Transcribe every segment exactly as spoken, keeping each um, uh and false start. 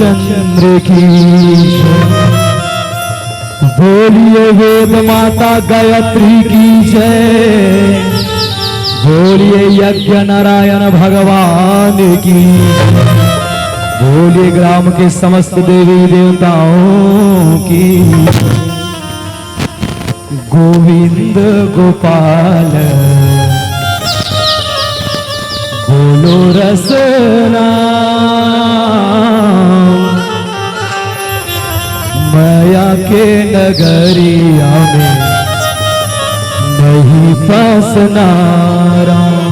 चंद्र की जय। बोलिए वेद माता गायत्री की जय। बोलिए यज्ञ नारायण भगवान की जय। बोलिए ग्राम के समस्त देवी देवताओं की। गोविंद गोपाल बोलो रसना। मया के नगरिया में नहीं फसना राम।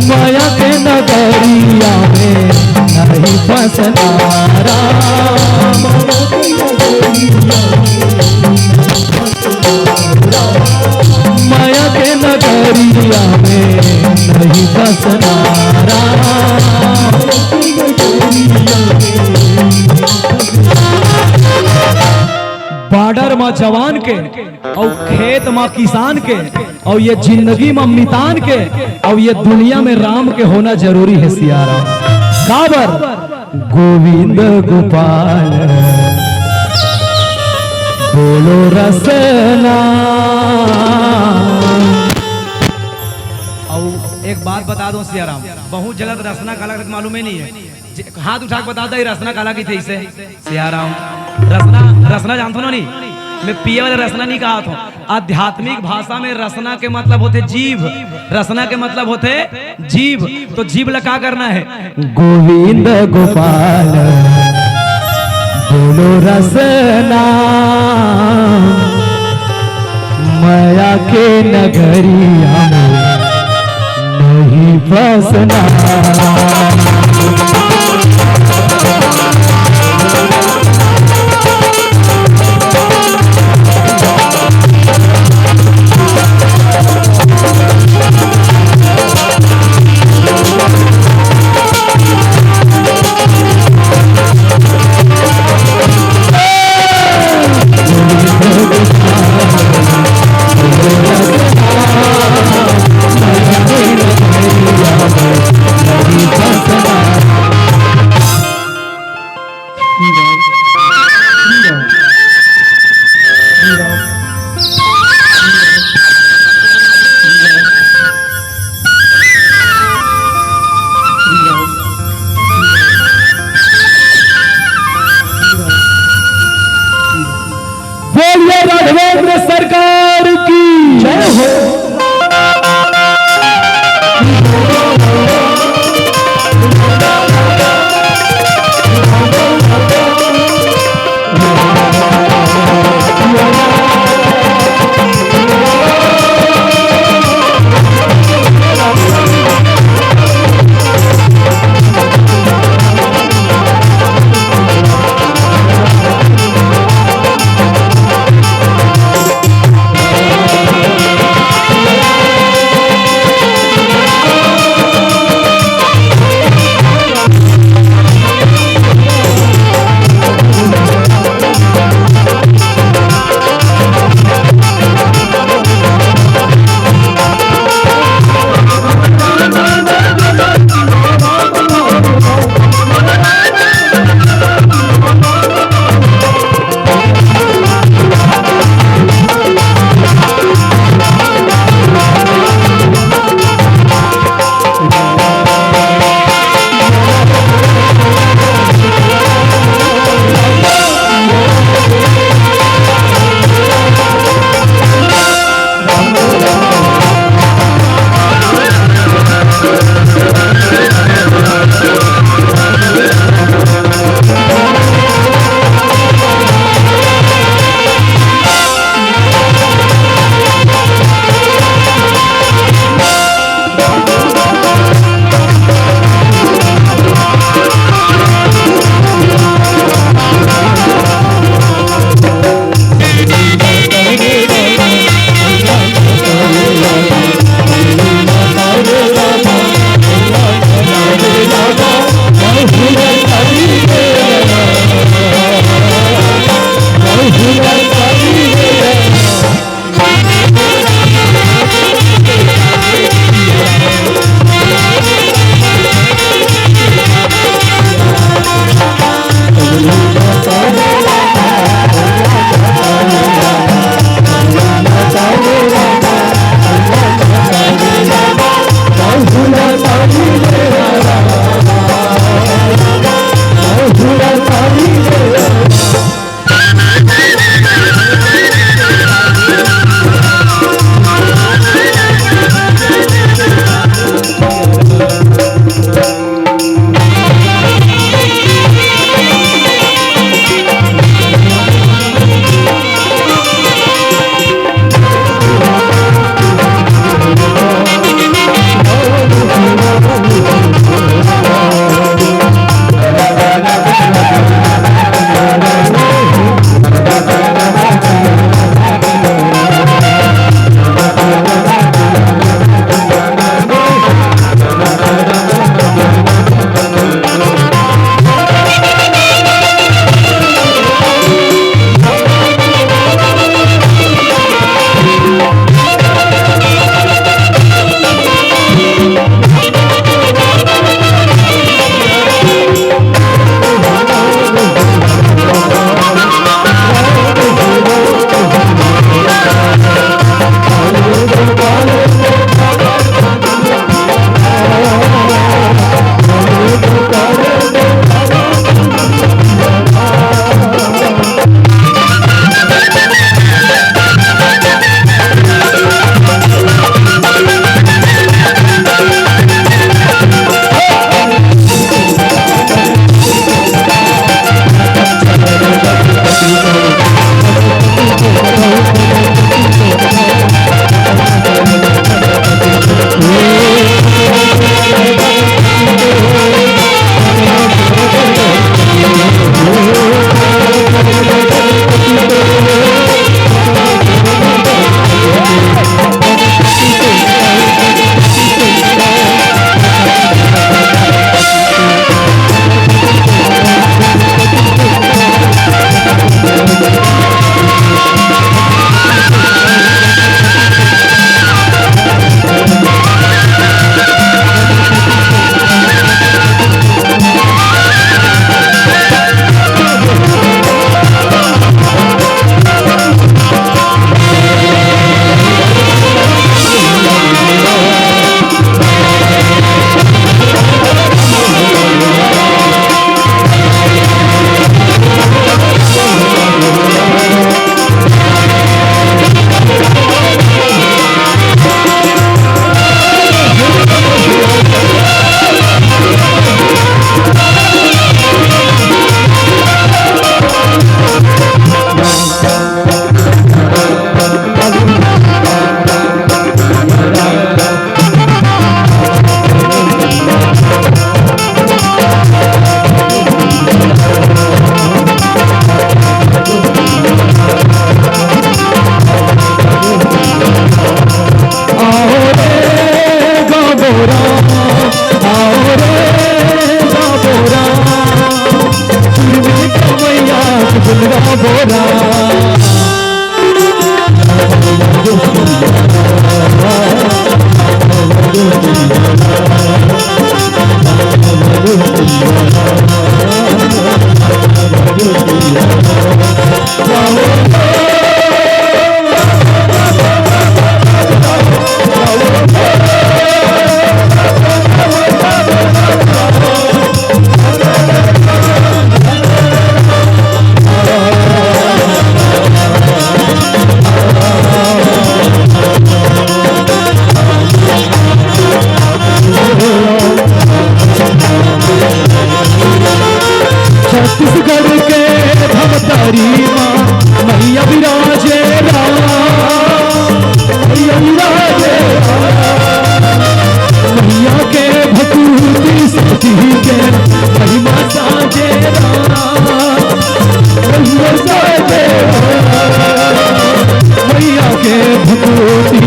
मया के नगरिया में नहीं फसना राम। मया के नगरिया में नहीं फसना राम। बॉर्डर म जवान के अउ खेत म किसान के अउ ये जिंदगी म मितान के अउ ये दुनिया में राम के होना जरूरी हे सिया राम। काबर? गोविंद गोपाल बोलो रसना। अउ एक बात बता दो सिया राम, बहुत जगह तो रसना काला कथे मालूम ही नहीं है। जे-, हाथ उठा के बता दे, रसना काला कथे इसे। सिया राम, रसना, रसना जानथो ना नी? मैं पिए वाला रसना नहीं कहा थो। आध्यात्मिक भाषा में रसना के मतलब होथे जीभ, रसना के मतलब होथे जीभ। तो जीभ ला का करना हे? गोविंद गोपाल बोलो रसना। मया के नगरिया में नहीं फसना।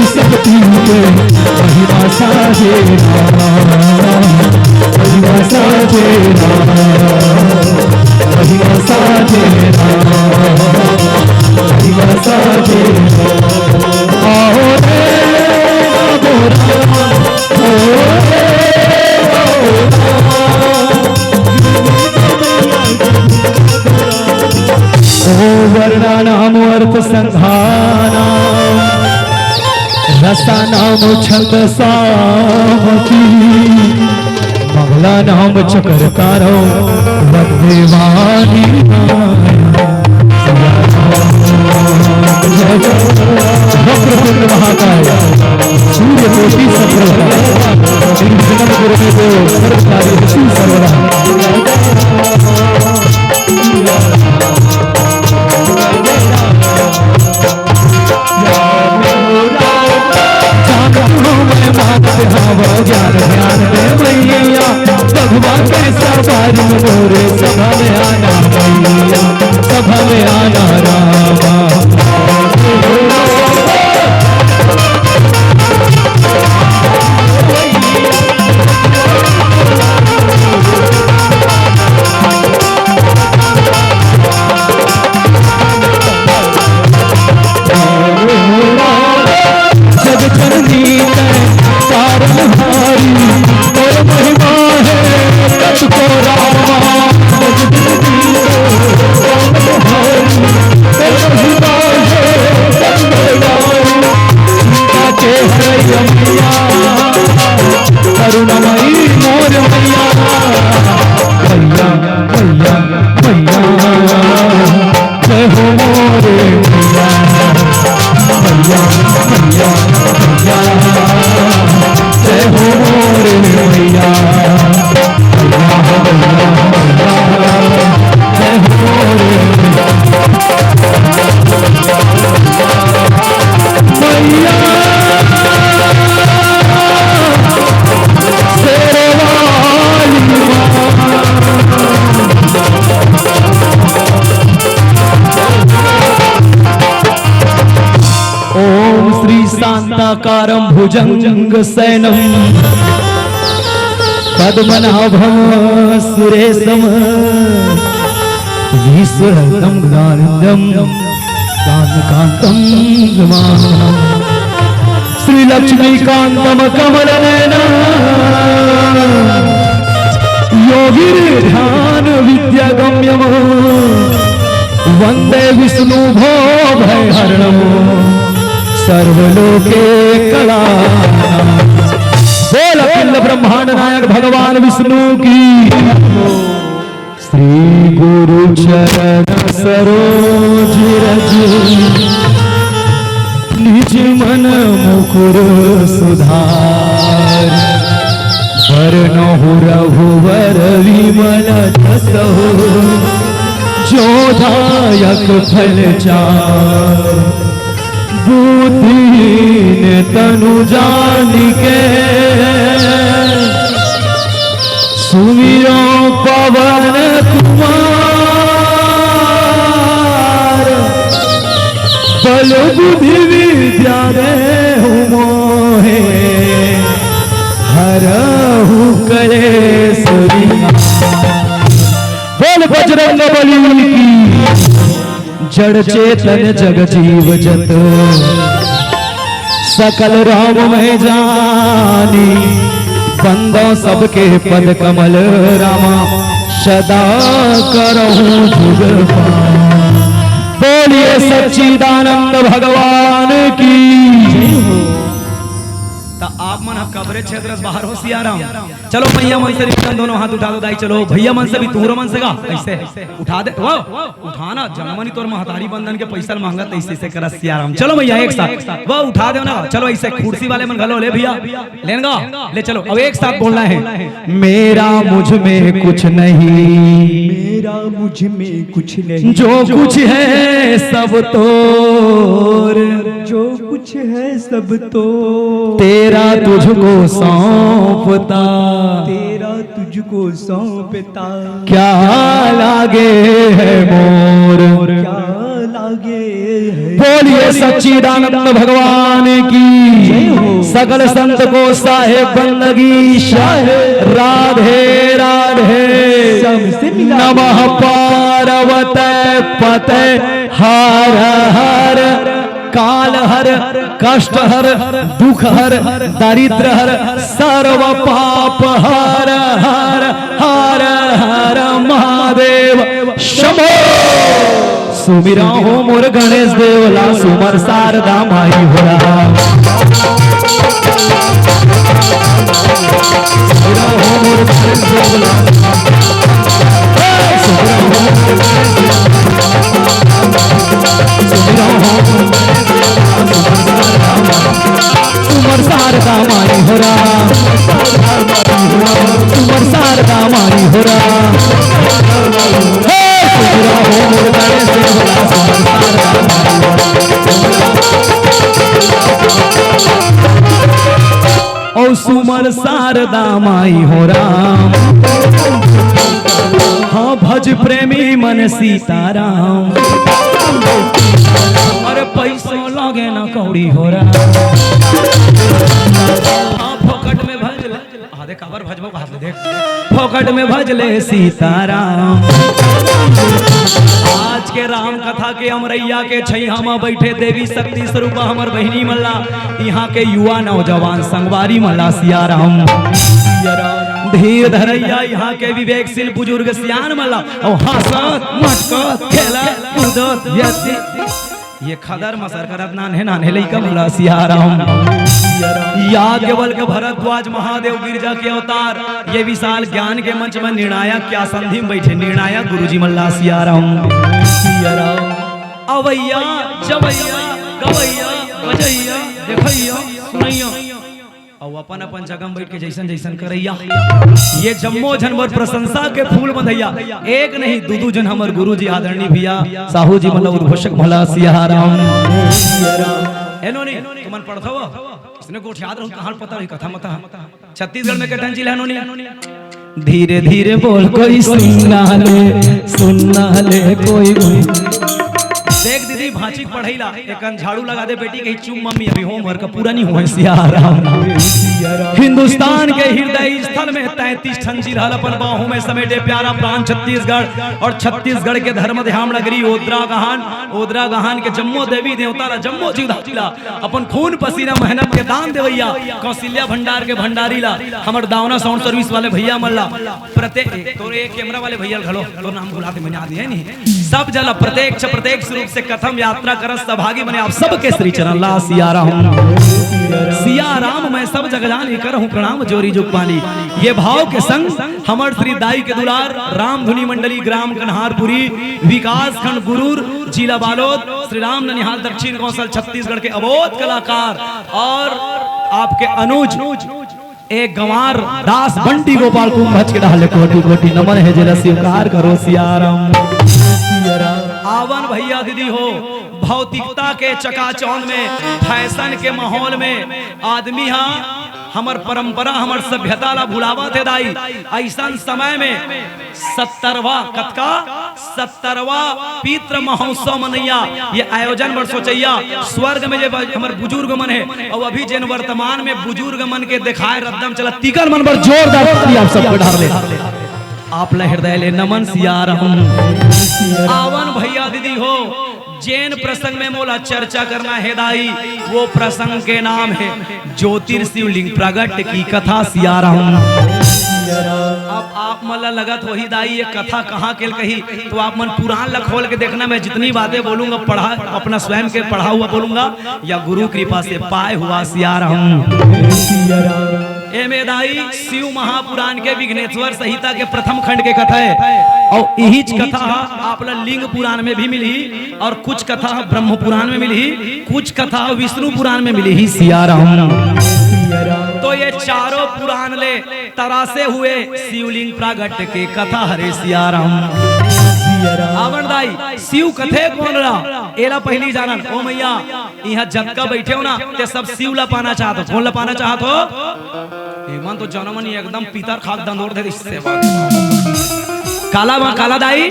शक्ति के महिमा साजे राम, महिमा साजे राम, महिमा साजे राम, महिमा साजे राम। आओ रे, आओ रे, आओ रे, आओ रे। ओ वर्णानाम अर्थ संघानाम रसानाम छंदसामपि मंगलानाम च कर्तारौ वन्दे वाणी। वक्रतुंड महाकाय सूर्यकोटि समप्रभा। निर्विघ्नं कुरु मे देव सर्वकार्येषु सर्वदा। ज्ञान ध्यान में मैया, भगवान कैसा बारी मोरे सभा में आना मैया, सभा में आना रामा। जग जननी तै तारनहारी, तोर महिमा है कतको रामा। जग जननी तै तारनहारी, तोर महिमा है कतको रामा। सीता के हरैया मैया, करुणामयी मोर मैया। मैया, मैया, मैया। जय हो मोरे मैया, मैया, मैया, मैया। जय हो मोरे मैया, मैया, मैया, मैया। जय हो मोरे मैया, शेर वाली माँ। ओम श्री शांताकारं भुजंग शयनं पद्मनाभं सुरेशं वीक्षणानंदं ज्ञानकांतं विमाननम। श्री लक्ष्मीकांतम कमल नयन योगी ध्यान विद्या गम्यम वंदे विष्णु भो भय हरणम सर्वलोके कला। बोल अखिल ब्रह्मांड नायक भगवान विष्णु की। श्री गुरु चरण सरोज रज निज मन मुकुर सुधार। बरनहु रघुवर विमल जसहु जो दायक फल चार। बुद्धिहीन तनु जानिके सुमिरो पवन कुमार। बल बुद्धि विद्या देहु मोहे हरहु कलेश विकार। बोल बजरंग बली की। जड़ चेतन जग जीव जत सकल राम मैं जानी। बंदो सबके पद कमल रामा सदा करहु जुग पानी। बोलिए सच्चिदानंद भगवान की। त आप मन ह कबरे क्षेत्र से बाहर हो सियाराम। चलो भैया मन से भी दोनों हाथ उठा दो दाई। चलो भैया मन से भी, तुमरो मन से गा ऐसे उठा दे वो। उठाना, जनमनी तोर महतारी बंधन के पैसा ल मांगत, ऐसे, ऐसे करा सियाराम। चलो भैया, एक साथ, वो उठा दो ना। चलो, ऐसे कुर्सी वाले मन घलो ले भैया, लेन गा, ले चलो। अब एक साथ बोलना है, मेरा मुझ में कुछ नहीं, मेरा मुझ में कुछ नहीं, जो कुछ है सब तोर, जो कुछ है सब तो तेरा तुझको सौंपता, तेरा तुझको सौंपता। क्या लागे है मोर, क्या लागे है। बोलिए सच्चिदानंद भगवान की। सकल संत को साहेब बंदगी। राधे राधे। नमः पार्वते पते हर हर काल हर कष्ट हर दुख हर दरिद्र हर सर्व पाप हर हर हर हर महादेव शंभो। सुमिरा हो मोर गणेश देव ला, सुमर शारदा माई हो राम। सुमिरा हो मोर गणेश देव ला। सुमिरा हो मोर गणेश देव ला। सुमिरा हो मोर गणेश देव ला। सुमर शारदा माई हो राम। सुमर शारदा माई हो राम। हे सुमिरा हो मोर गणेश देव ला, सुमर शारदा माई हो राम। ओ सुमर शारदा माई हो राम। हाँ भज प्रेमी मन सीताराम। अरे पैसा लागे ना कौड़ी हो राम। हाँ फोकट में भज ले। हाँ, देख, काबर भजबो, कहात ले, देख। फोकट में भज ले सीताराम। आज के राम कथा के अमरैया के छैया म बैठे देवी शक्ति स्वरूपा हमर बहिनी मन ला, इहाँ के युवा नौजवान संगवारी मन ला सियाराम। धीर धरैया इहाँ के विवेकशील बुजुर्ग सियान मन ला, अउ हँसत, मटकत, खेलत, कूदत, व्यतीत ये खदर मसर करत नान्हे नान्हे लइका मन ला सियाराम। याज्ञवल्क्य भरद्वाज महादेव गिरजा के अवतार, ये विशाल ज्ञान के मंच में निर्णायक के आसंदी में बैठे निर्णायक गुरुजी मन ला सियाराम। अवैया, जवैया, गवैया, बजैया, देखैया, सुनैया। अउ अपन अपन जगह में बैठ के जइसन जइसन करैया, ये जम्मो झन बर प्रशंसा के फूल बंधैया। एक नहीं, दू दू झन हमर गुरु जी आदरणीय भैया साहू जी मन ला उद्घोषक मन ला सियाराम। ए नोनी, तुमन पढ़थव? इसने गोठियात रहू, कहाँ पता रही कथा मता। छत्तीसगढ़ में कथन जिला नोनी। धीरे धीरे बोल कोई सुनना ले, सुनना ले कोई। देख दीदी, भांची के पढ़ई ला, एकन झाड़ू लगा दे बेटी, कहीं चुप मम्मी, अभी होमवर्क पूरा नहीं हुआ है, सियाराम। हिंदुस्तान के हृदय स्थल में तैंतीस ठन जिला अपन बाहों में समेटे प्यारा प्राण छत्तीसगढ़, और छत्तीसगढ़ के धर्म ध्यान नगरी ओद्रा गहान, ओद्रा गहान के जम्मो देवी देवता ला, जम्मो जीवधारी ला, अपन खून पसीना मेहनत के दान देवैया कौशल्या भंडार के भंडारी ला, हमर दावना साउंड सर्विस वाले भैया मन ला, प्रत्येक, तोरे कैमरा वाले भैया घलो, तोर नाम भुला दे, मैंने याद नहीं है नहीं। सब जन ला प्रत्यक्ष, प्रत्यक्ष रूप से कथम यात्रा करत सभागी बने आप सबके श्री चरण ला सियाराम। सियाराम मैं सब जग जान, करहूँ प्रणाम जोरी जुग पानी। ये भाव के संग हमर श्री दाई के दुलार रामधुनी मंडली ग्राम कन्हारपुरी, विकास खंड गुरूर, जिला बालोद, श्री राम ननिहाल दक्षिण कौशल छत्तीसगढ़ के अबोध कलाकार और आपके अनुज ए गंवार दास बंटी गोपाल कुंभज के डाले कोटि कोटि नमन हे, जेला स्वीकार करो सियाराम। आवन भैया दीदी हो, भौतिकता के चकाचौंध में, फैशन के माहौल में आदमी हा हमर परंपरा, हमर सभ्यता ला भुलावत हे दाई। अइसन समय में सत्तरवा, कतका? सत्तरवा पितृ महोत्सव मनैया, ये आयोजन बर सोचैया, स्वर्ग में जे ब-, हमर बुजुर्ग मन हे, अउ अभी जेन वर्तमान में बुजुर्ग मन के देखाए रद्दम चलत, तिकर मन बर जोरदार ताली आप सबके डार ले। आप ला हृदय ले नमन सियाराम। आवन भैया दीदी हो, जेन प्रसंग में मोला चर्चा करना हे दाई, वो प्रसंग के नाम हे ज्योतिर शिवलिंग प्रगट की कथा सियाराम। अब आप मन ला लगत होही दाई, ये कथा कहाँ के कही, तो आप मन पुराण ला खोल के देखना। मैं जितनी बातें बोलूंगा, पढ़ा, अपना स्वयं के पढ़ा हुआ बोलूंगा या गुरु कृपा से पाए हुआ सियाराम। एमे दाई शिव महापुराण के विघ्नेश्वर संहिता के प्रथम खंड के कथा हे, अउ इहीच कथा आप ला लिंग पुराण में भी मिलही, और कुछ कथा ब्रह्म पुराण में मिलही, कुछ कथा विष्णु पुराण में मिलही सियाराम। तो ये चारों पुराण ले तरासे हुए शिवलिंग प्रागट्य के कथा हरे सियाराम। आवन दाई, शिव कथे कोन ला? एला पहिली जानन। ओ मैया, इहाँ जतका बइठे हो ना, ते सब शिव ला पाना चाहत हो। कोन ला पाना चाहत हो? एमन तो जनमन एकदम पितर खाक दंदोर दे रिस से। काला मा काला दाई,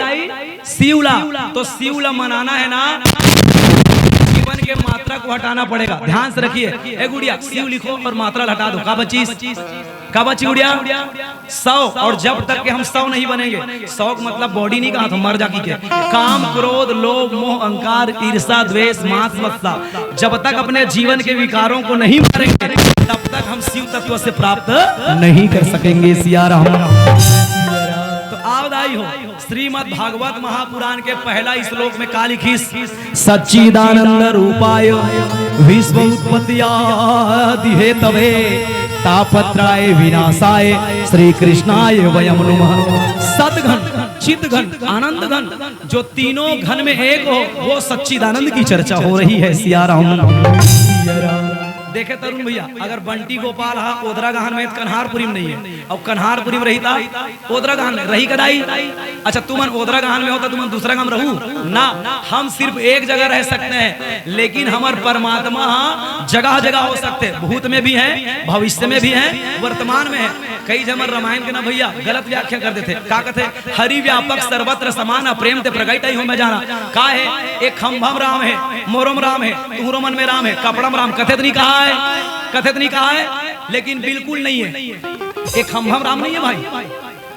शिव ला, तो शिव ला मनाना हे ना, जीवन के मात-, मात्रा को हटाना पड़ेगा। ध्यान से रखिए, ए गुड़िया, शिव लिखो और मात्रा हटा दो। का बचिस? का बची गुड़िया? सौ। और जब तक के हम सौ नहीं बनेंगे, सौ का मतलब बॉडी नहीं कहा, तो मर जाकी के। काम, क्रोध, लोभ, मोह, अहंकार, ईर्ष्या, द्वेष, मात्सर्य, जब तक अपने जीवन के विकारों को नहीं मारेंगे, तब तक हम शिव तत्व से प्राप्त नहीं कर सकेंगे। सिया राम। तो आवदाई हो, श्रीमद् भागवत महापुराण के पहला श्लोक में का लिखिस? सच्चिदानंद रूपाय विश्व उत्पत्ति आदि हेतवे तापत्राय विनाशाय श्री कृष्णाय वयम नुमः। सदघन, चितघन, आनंद घन, जो तीनों घन में एक हो, वो सच्चिदानंद की चर्चा हो रही है। सिया राम। देखे तरुण भैया, अगर बंटी गोपाल हा ओदरा गहन में, तो कन्हारपुरी में नहीं है, और कन्हारपुरी में रही था, ओदरा गहन में रही कदाई। अच्छा, तुमन ओदरा गहन में हो तो तुमन दूसरा गांव रहू ना। हम सिर्फ एक जगह रह सकते हैं, लेकिन हमर परमात्मा हा जगह जगह हो सकते, भूत में भी है, भविष्य में भी है, वर्तमान में है। कई झन मन रामायण के ना भैया गलत व्याख्या कर देथे। का कथे? हरि व्यापक सर्वत्र समान, अप्रेम ते प्रगट ही हो मैं जाना। का हे? एक खंभम राम हे, मोरम राम हे, तुहरो मन में राम हे, कपड़म राम, कथे त नहीं कहा है? कथे त नहीं कहा है? लेकिन बिल्कुल नहीं है। एक खंभम राम नहीं है भाई,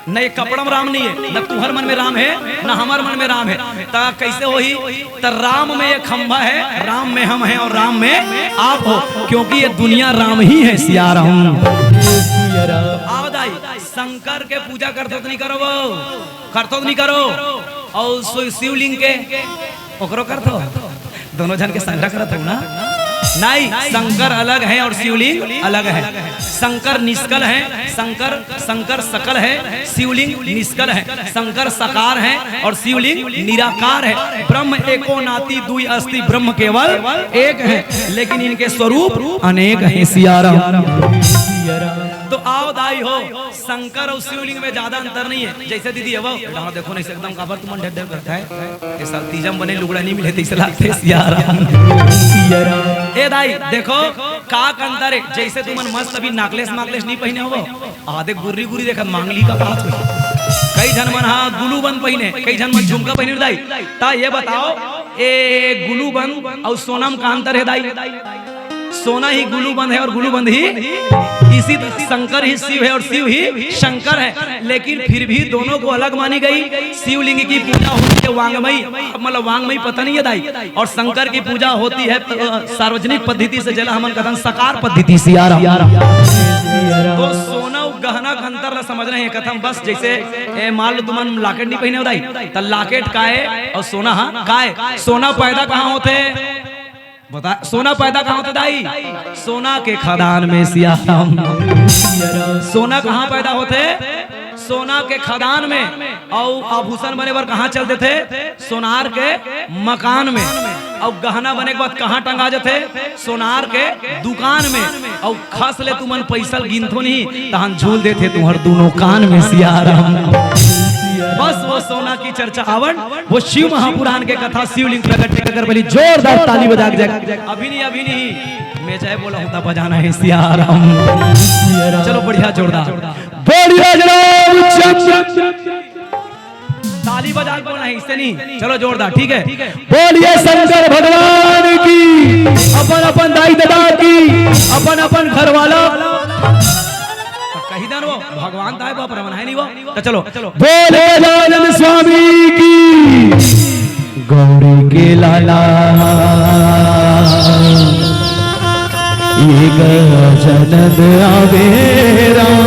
न एक कपड़म राम नहीं है, न तुहर मन में राम है, न हमर मन में राम है। त कैसे होही? त राम में एक खंभा है, राम में हम हैं और राम में आप हो, क्योंकि ये दुनिया राम ही है। सिया राम। आवदाई, शंकर के पूजा करथो त नहीं करो वो? करथो त नहीं करो? और सो-, शिवलिंग के ओकरो करथो? दोनों झन के संघरा करत हो ना? नहीं, शंकर अलग है और शिवलिंग अलग है। शंकर निष्कल है, शंकर, शंकर सकल है, शिवलिंग निष्कल है। शंकर साकार है और शिवलिंग निराकार है। ब्रह्म एको नाति दुई अस्ति, ब्रह्म केवल एक है, लेकिन इनके स्वरूप अनेक हैं। सिया राम। तो आवदाई हो, शंकर और शिवलिंग में ज्यादा अंतर नहीं है। जैसे दीदी, अब डाहर देखो नहीं से एकदम काबर तुमन ढेर ढेर करता है। ये साल तीजम बने लुगड़ा नहीं मिले, तैसे लागथे। सिया राम। ए दाई, देखो का अंतर है। जैसे तुमन मस्त अभी नाकलेस माकलेस नहीं पहिने हो, आधे गुर्री गुर्री देखत मांगली का बात हो। कई झन मन हा गुलू बंद पहिने, कई झन मन झुमका पहिने दाई। त ये बताओ, ए गुलू बंद और सोना में का अंतर है दाई? सोना ही गुलू बंद है और गुलू बंद ही, इसी तरह शंकर ही शिव है और शिव ही शंकर है, लेकिन फिर भी दोनों को अलग मानी गई। शिवलिंग की पूजा होती है वांगमयी, मतलब वांगमयी पता नहीं है दाई, और शंकर की पूजा होती है, अ, सार्वजनिक पद्धति से, जेला हमन कथन साकार पद्धति। सिया राम। तो सोना अउ गहना के अंतर ला समझना हे कथन बस। जैसे, ए, मान लो तुमन लॉकेट नहीं पहिने हो दाई, त लॉकेट काय और सोना हा काय? सोना पैदा कहाँ होथे? बता, सोना पैदा कहाँ होथे दाई? सोना के खदान में। सिया राम। सोना कहाँ पैदा होथे? सोना के खदान में। अउ आभूषण बने बर कहाँ चल देथे? सोनार के मकान में। अउ गहना बने के बाद कहाँ टंगा जथे? सोनार के दुकान में। अउ खस ले तुमन पैसा ल गिनथो नहीं, तहन झूल देथे तुहर दोनों कान में। सिया राम। बस वो सोना की चर्चा आवत, वो शिव महापुराण के कथा, शिवलिंग प्रगट के कर बोली जोरदार ताली बजा के जाए। अभी नहीं, अभी नहीं, मैं चाहे बोला होता बजाना है। सिया राम। चलो बढ़िया, जोरदार। बोलिए राम चंद्र। ताली बजा के बोलना है, इससे नहीं। चलो जोरदार, ठीक है। बोलिए शंकर भगवान की, अपन अपन दाई ददा की, अपन अपन घर वाला। तो कही दन वो भगवान दाई बाप रमन है नहीं वो। तो चलो बोले गजानन स्वामी की, गौरी के लाला। ये गजानंद आवे राम,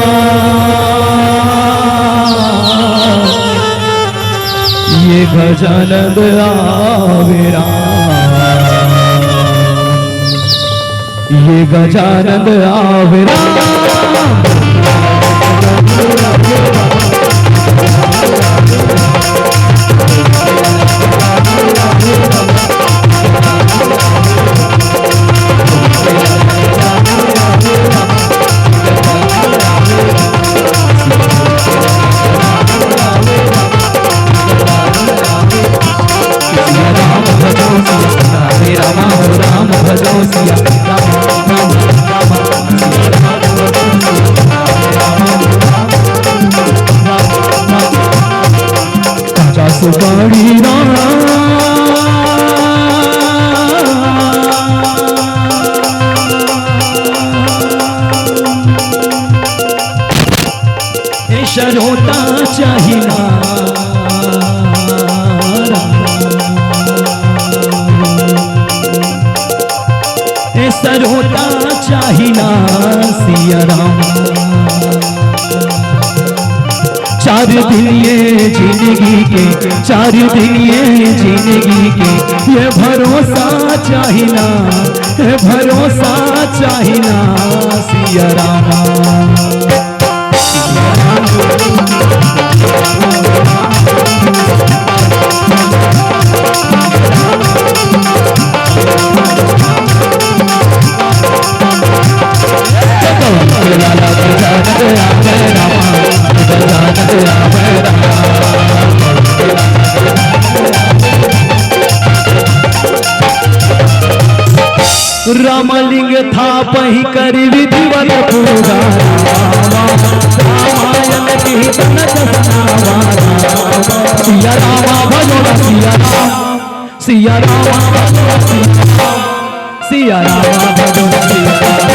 ये गजानंद आवे राम, ये गजानंद आवे राम। चाही ना सिया राम। चार दिन ये जिंदगी के, चार दिन ये जिंदगी के, ये भरोसा चाही ना, ये भरोसा चाही ना सिया राम। रामलिंग थापहि करि विधिवत पूजा। रामायण कीर्तन जस नावा। सिया रामा भजो ना सिया राम। सिया रामा भजो ना सिया राम। सिया रामा भजो ना सिया राम।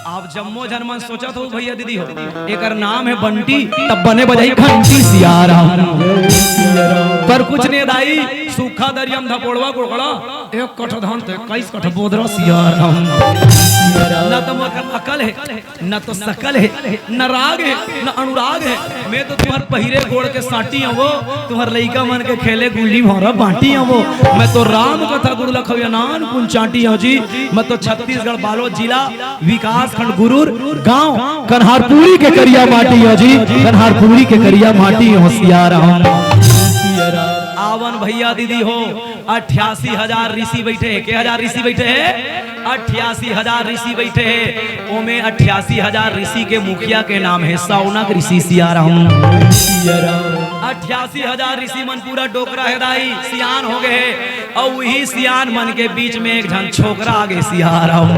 आप जम्मो झन मन सोचत हो भैया दीदी हो, एकर नाम हे बंटी, तब बने बजाही घंटी सिया राम। पर कुछ नहीं दाई, सूखा दरिया में धपोड़वा कुड़कड़ा, एक कठ धान तो इक्कीस कठ बोदरा सिया राम। ना तो मोर अकल हे, ना तो सकल हे, ना राग हे, ना अनुराग हे। मैं तो तुम्हर पहिरे गोड़ के साटी हवो, तुम्हर लइका मन के खेले गुल्ली भौंरा बांटी हवो। मैं तो राम कथा गुरु लखविया नान पुन चांटी हवो जी। मैं तो छत्तीसगढ़ बालोद जिला विकासखंड गुरूर गांव कन्हारपुरी के करिया माटी हो जी, कन्हारपुरी के करिया माटी हो सिया राम। आवन भैया दीदी हो, अट्ठासी हजार ऋषि बैठे हे। के हजार ऋषि बैठे हे? अट्ठासी हजार ऋषि बैठे हे। ओमे अट्ठासी हजार ऋषि के मुखिया के नाम हे सौनक ऋषि सिया राम। अट्ठासी हजार ऋषि मन पूरा डोकरा हे दाई, सियान हो गए हे। अउ उही सियान मन के बीच में एक झन छोकरा आगे सिया राम।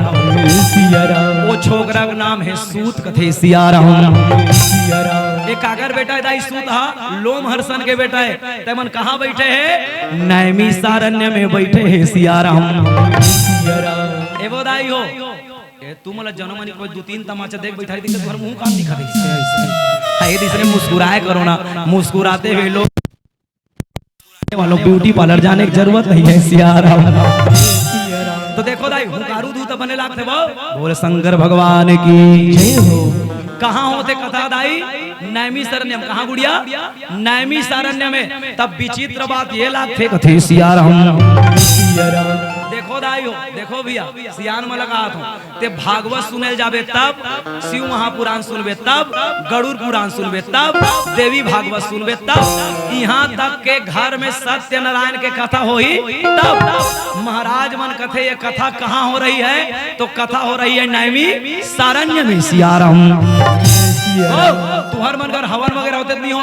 सिया राम। वो छोकरा के नाम हे सूत कथे सिया राम। सिया राम। एक काकर बेटा हे दाई सूत हा, लोमहर्षण के बेटा हे। ते मन कहाँ बैठे हे? नैमिषारण्य में बैठे हे सिया राम। सिया राम। ए वो दाई हो, ए, तू मोला जनम नहीं कोई दू तीन तमाचा देख बैठा दिखे, तुम्हर मुंह कान दिखा दे। हाय, इसने मुस्कुराए करो ना, मुस्कुराते हुए लोग वालों ब्यूटी पार्लर जाने की जरूरत नहीं है सिया राम। तो देखो दाई, हुंकारू दूत बने लागथे वो। बोल शंकर भगवान की जय हो। कहाँ होथे कथा दाई? नैमिषारण्य में। कहाँ गुड़िया? नैमिषारण्य में। तब विचित्र बात ये लागथे कथे सिया राम। सिया राम। देखो दाई हो, देखो भैया, सियान में लगा हाथ हो। ते भागवत सुने ल जाबे तब, शिव महापुराण सुनबे तब, गरुड़ पुराण सुनबे तब, देवी भागवत सुनबे तब, इहाँ तक के घर में सत्यनारायण के कथा होही तब। महाराज मन कथे ये कथा कहाँ हो रही है? तो कथा हो रही है नैमिषारण्य में सिया राम। ओ, तुहर मन घर हवन वगैरह होथे त नहीं हो?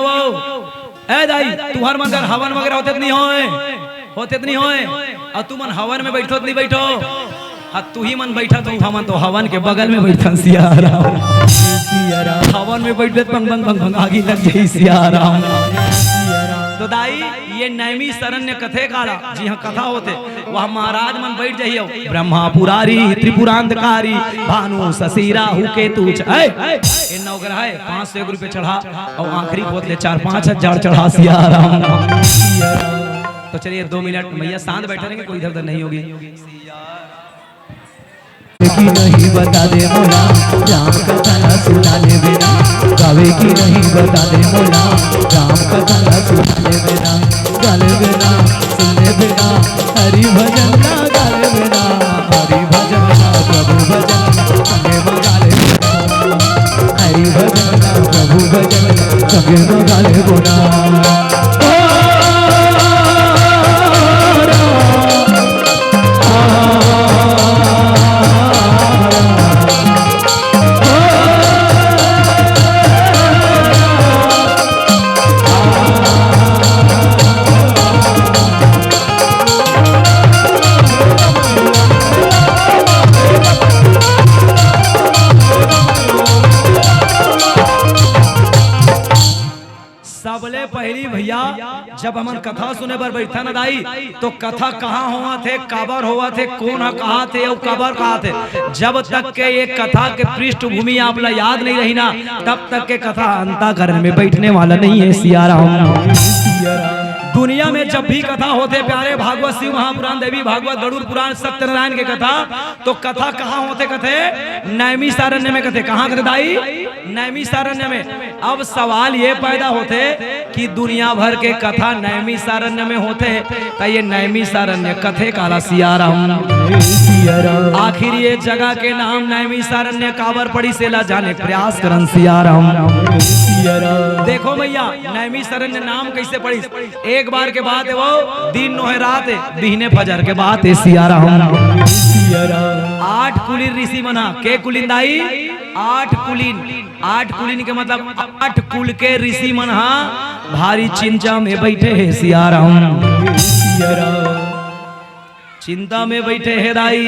ए दाई, तुहर मन घर हवन वगैरह होथे त नहीं होय? होथे त नहीं होय? अउ तुमन हवन में बैठो त नहीं बैठो? हाँ, तुही मन बैठत हो, हमन तो हवन के बगल में बैठन सिया राम। सिया राम। हवन में बैठबे त भंग भंग भंग भंग आगी लग जाही सिया राम। तो दाई, ये नैमिषारण्य कथे काला, जिहाँ कथा होथे, वहाँ महाराज मन बैठ जाही हो। ब्रह्मा पुरारी, त्रिपुरांतकारी, भानु शशि राहु केतु छ-, ए, ए, ए नवग्रह हे, पाँच सौ एक रुपये चढ़ा, अउ आखिरी खोत ले चार पाँच हजार चढ़ा सिया राम। तो चलिए दो मिनट भैया शांत बैठे रहेंगे, कोई इधर उधर नहीं होगी। कि नहीं बता दे मोला, राम कथा ला सुना ले बिना। गावे कि नहीं बता दे मोला, राम कथा ला सुना ले बिना। गा ले बिना, सुन ले बिना, हरि भजन ला गा ले बिना। हरि भजन ला प्रभु भजन, संगे मा गा ले बिना। हरि भजन ला प्रभु भजन, संगे मा गा ले बिना। सब सबले पहिली भैया, जब हमन कथा सुने बर बइठथन न दाई, तो कथा कहाँ होवत हे, काबर होवत हे, कोन ह कहत हे अउ काबर कहत हे, जब तक के ये कथा के पृष्ठभूमि आप ला याद नहीं रही ना, तब तक के कथा अंताकरण में बैठने वाला नहीं है। सिया राम। दुनिया में जब भी कथा होथे प्यारे, भागवत, शिव महापुराण, देवी भागवत, गरुड़ पुराण, सत्यनारायण के कथा, तो कथा कहाँ होथे कथे? नैमिषारण्य में कथे। कहाँ कथे दाई? नैमिषारण्य में। अब सवाल ये पैदा होथे कि दुनिया भर के कथा नैमिषारण्य में होथे, त ये नैमिषारण्य कथे काला? सिया राम। आखिर ये जगह के नाम नैमिषारण्य काबर पड़िस, एला जाने प्रयास करन। सिया राम। देखो भैया, नैमिषारण्य नाम कैसे पड़िस? एक बार के बात हे वो, दिन नोहे रात हे, बिहने फजर के बात हे। सिया राम। आठ कुलीन ऋषि मन हा, के कुलीन दाई? आठ कुलीन। आठ कुलीन के मतलब आठ कुल के ऋषि मन हा भारी चिंता में बैठे हे। सिया राम। चिंता में बैठे हे दाई।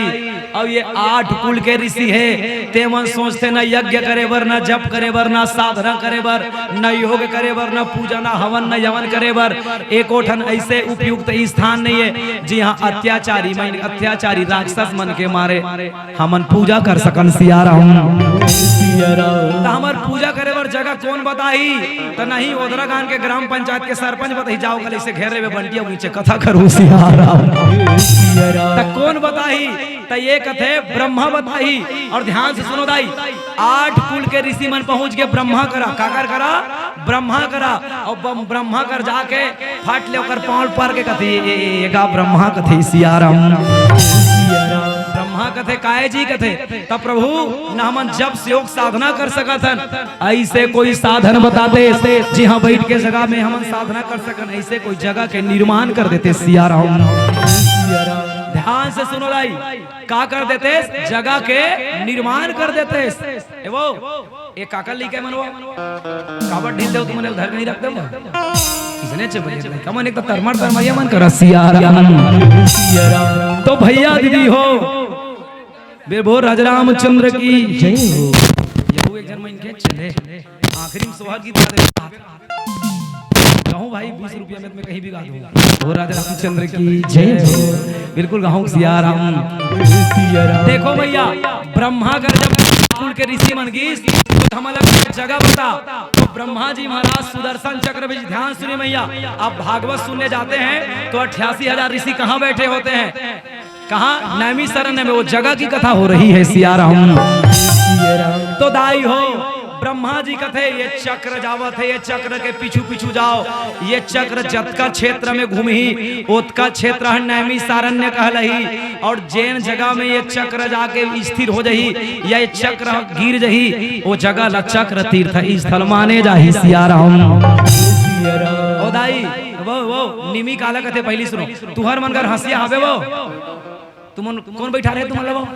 अब ये आठ कुल के ऋषि हे, ते मन सोचथे न यज्ञ करे बर, न जप करे बर, न साधना करे बर, न योग करे बर, न पूजा, न हवन, न यवन करे बर। एको ठन ऐसे उपयुक्त स्थान नहीं है जिहाँ अत्याचारी मन, अत्याचारी राक्षस मन के मारे हमन पूजा कर सकन। सिया राम। त हमर पूजा करे बर जगह कोन बताही? त नहीं, ओदरागान के ग्राम पंचायत के सरपंच बताही, जाओ कल इसे घेरे में बंटिया नीचे कथा करो। सिया राम। त कोन बताही? त ये कथे ब्रह्मा बताही। और ध्यान से सुनो दाई, आठ कुल के ऋषि मन पहुंच के ब्रह्मा करा, काकर करा? ब्रह्मा करा। और बम-, ब्रह्मा कर जाके फट ले ओकर पाँव पर के कथे, "ए, ए, ए, ए गा ब्रह्मा," कथे। सिया राम। ब्रह्मा कथे, "काय जी?" कथे, "तब प्रभु, न हमन जप योग साधना कर सकत हन, ऐसे कोई साधन बता दे, जिहाँ बैठ के जगह में हमन साधना कर सकन, ऐसे कोई जगह के निर्माण कर देते।" सिया राम। ध्यान से सुनो दाई, का कर देते? जगह के निर्माण कर देते। ए वो, ए काकर लइका मन वो? काबर ढील देव तुमन, उधर नहीं रख देव। इसने चे बजे नहीं। कमन एक तो तरमर तरमरिया मन करा। सिया राम। तो भैया दीदी हो, बेरभोर राजा रामचंद्र की जय हो। यहू एक जन मन के चले। आखिरी में सोहर गीत गा दे। कहूँ भाई, बीस रुपया में मैं कहीं भी गा दूँ। वो राजा रामचंद्र की जय हो। बिल्कुल गाऊँ सिया राम। देखो भैया, ब्रह्मा कर जब कुल के ऋषि मन गीस, तो हमला जगह बता। तो ब्रह्मा जी महाराज सुदर्शन चक्र भी, ध्यान सुनिए भैया, आप भागवत सुनने जाते हैं तो अट्ठासी हजार ऋषि कहाँ बैठे होते हैं? कहाँ? नैमिषारण्य में। वो जगह की कथा हो रही है सिया राम। तो दाई हो, ब्रह्मा जी कथे, "ये चक्र जावत है, ये चक्र के पीछू पीछू जाओ, ये चक्र जतका क्षेत्र में घूमही, ओतका क्षेत्र ह नैमिषारण्य कहलही।" और जेन जगह में ये चक्र जाके स्थिर हो जाही या ये चक्र गिर जाही, वो जगह ला चक्र तीर्थ स्थल माने जाही सिया राम। ओ दाई, वो, वो निमी काला कथे, पहली सुनो, तुहर मन कर हंसिया हवे वो। तुमन कोन बैठा रहे तुमन लोग?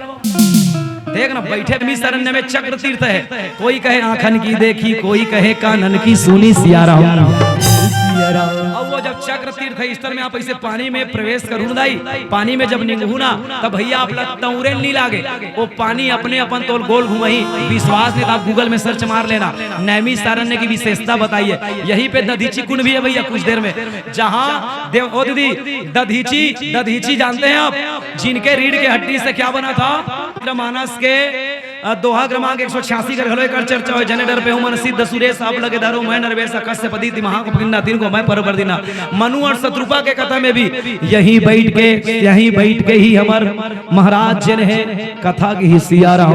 देख ना, बैठे भी सरन्य में चक्र तीर्थ है। कोई कहे आंखन की देखी, कोई कहे कानन की सुनी सिया राम। अब वो जब चक्र तीर्थ है, इस तरह में आप ऐसे पानी में प्रवेश करू ना दाई, पानी में जब निंगहू ना, तब भैया आप ला तौरे नहीं लागे। वो पानी अपने अपन तोल गोल घुमही। विश्वास नहीं तो आप Google में search मार लेना, नैमिषारण्य की विशेषता बताइए। यहीं पे दधीची कुंड भी है भैया, कुछ देर में, जहाँ देव, ओ दीदी, दधीची, दधीची जानते हैं आप? जिनके रीढ़ के हड्डी से क्या बना था? मानस के, अ, दोहा क्रमांक एक सौ छियासी कर घलो एकर चर्चा होय। जने डर पे हूँ मन सिद्ध सुरेश, आप लगे धरो मैं नरवेश, कश्यप अदिति महाकुपिंदा, तीन को मैं परवर दीना। मनु और शत्रुपा के कथा में भी यहीं बैठ के, यहीं बैठ के ही हमर महाराज जन है कथा की ही सिया राम।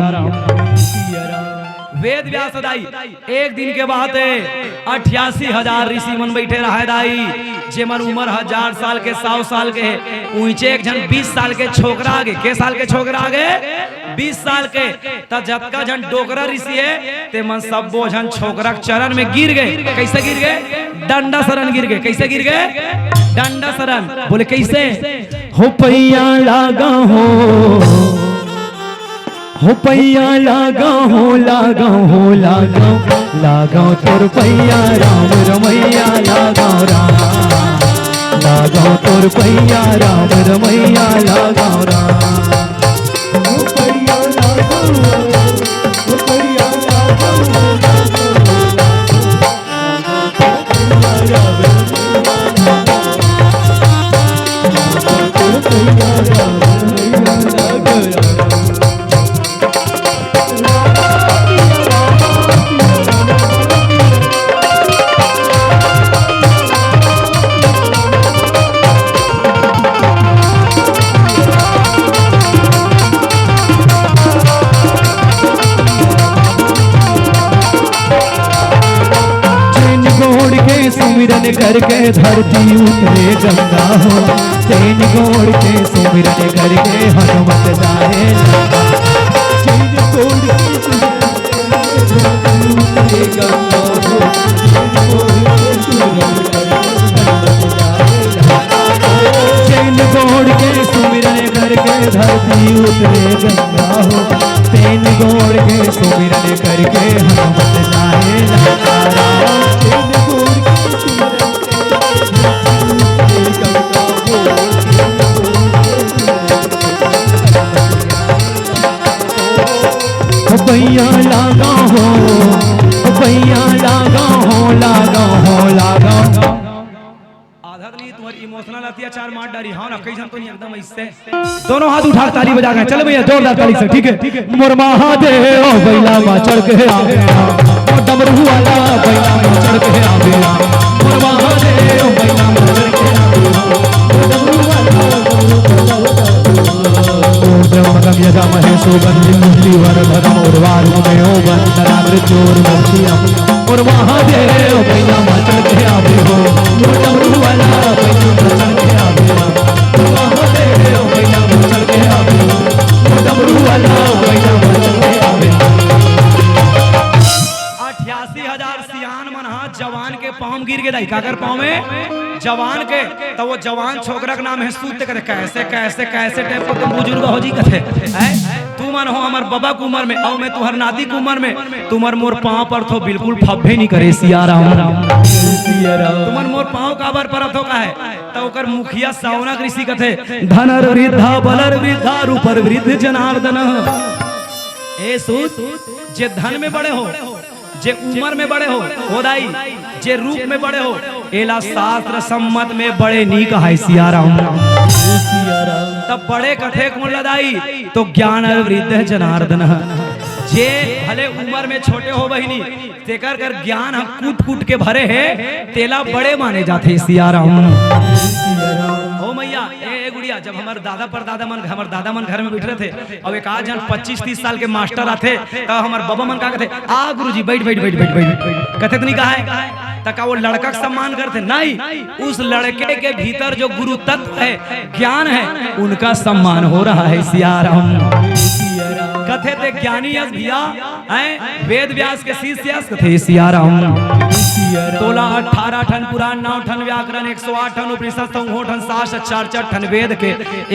वेद व्यास दाई एक दिन के बात है, अट्ठासी हजार ऋषि मन बैठे रहे दाई, जेमन उम्र हजार साल के, सौ साल के हे। उइचे एक झन बीस साल के छोकरा आगे। के साल के छोकरा आगे? बीस साल के। त जतका झन डोकरा ऋषि हे, ते मन सब्बो झन छोकरा के चरण में गिर गए। कैसे गिर गए? डंडा शरण गिर गए। कैसे गिर गए? डंडा शरण। बोले कैसे? हो पैया लागा हो, हो पैया लागा हो, लागा हो, लागा, लागा तोर पैया राम रमैया, लागा राम, लागा तोर पैया राम रमैया, लागा राम। हो पैया लागा हो, हो पैया लागा हो, लागा हो, लागा तोर पैया राम सुमिरन करके धरती उतरे गंगा हो, तेन गोड़ के सुमिरन करके हनुमत जाए। तेन गोड़ के सुमिरन करके धरती उतरे गंगा हो, तेन गोड़ के सुमिरन करके हनुमत जाए। तेन गोड़ के सुमिरन करके धरती उतरे गंगा हो, तेन गोड़ के सुमिरन करके हनुमत जाए ललकारा। तेन गोड़ के सुमिरन करके धरती उतरे गंगा हो, तेन गोड़ के सुमिरन करके हनुमत जाए। ओ भैया लागा हो, ओ भैया लागा हो, लागा हो, लागा हो। आधा तो नहीं, तुम्हारी इमोशनल अत्याचार मार डारी। हाँ ना, कई झन तो नहीं, एकदम ऐसे। दोनों हाथ उठा के ताली बजा रहे हैं। चलो भैया, जोरदार ताली से, ठीक है? मोर महादेव बैला मा चढ़ के आवे, ओ डमरू वाला बैला मा चढ़ के आवे, मोर महादेव बैला मा चढ़ के आवे, ओ डमरू वाला, डमरू वाला। ऊर्ध्वं यजामहे सुगन्धिं पुष्टिवर्धनम् उर्वारुकमेव बन्धनान् मृत्योर्मुक्षीयम्। और महादेव बैला मा चढ़ के आवे हो, मोर डमरू वाला बैला मा चढ़ के आवे हो। महादेव बैला मा चढ़ के आवे हो, मोर डमरू वाला बैला मा चढ़ के आवे हो। अठासी हजार सियान मन हा जवान के पाँव गिर गे दाई, काकर पाँव में? जवान के। त वो जवान छोकरा के नाम हे सूत, कथे, "कैसे, कैसे, कैसे टाइप को तुम बुजुर्ग हो जी?" कथे, "हैं? तू मन हो हमर बबा के उमर में, अउ मैं तुहर नाती के उमर में, तुमन मोर पाँव परथो बिल्कुल फब्बे नहीं करे, सियाराम।" सियाराम। तुमन मोर पाँव काबर परत हो, काहे? त ओकर मुखिया सावनक ऋषि कथे, "धनर वृद्धा बलर वृद्धा रूपर वृद्ध जनार्दन।" ए सूत, जे धन में बड़े हो, जे उमर में बड़े हो, हो दाई, जे रूप में बड़े हो, एला शास्त्र सम्मत में बड़े नी कहाय, सियाराम। तब बड़े कथे कोन ला दाई, तो ज्ञान वृद्ध जनार्दन। जे भले उमर में छोटे हो बहिनी, तेकर कर ज्ञान ह कूट कूट के भरे हे, तेला बड़े माने जाथे, सियाराम। ओ मैया, ए, ए गुड़िया, जब हमर दादा परदादा मन, हमर दादा मन घर में बैठ रहे थे, अउ एक आध झन पच्चीस तीस साल के मास्टर आथे, त हमर बबा मन का कथे, "आ गुरुजी, बैठ, बैठ, बैठ।" कथे त नहीं कहाय? त का वो लड़का के सम्मान करथे? नहीं, उस लड़के के भीतर जो गुरु तत्व है, ज्ञान है, उनका सम्मान हो रहा है, सियाराम। कथे ते ज्ञानी अस भैया, हैं? वेद व्यास के शिष्य अस, कथे सियाराम। तोला अठारह ठन पुराण, नौ ठन व्याकरण, एक सौ आठ ठन उपनिषद, सौ ठन शास्त्र, चार चार ठन वेद के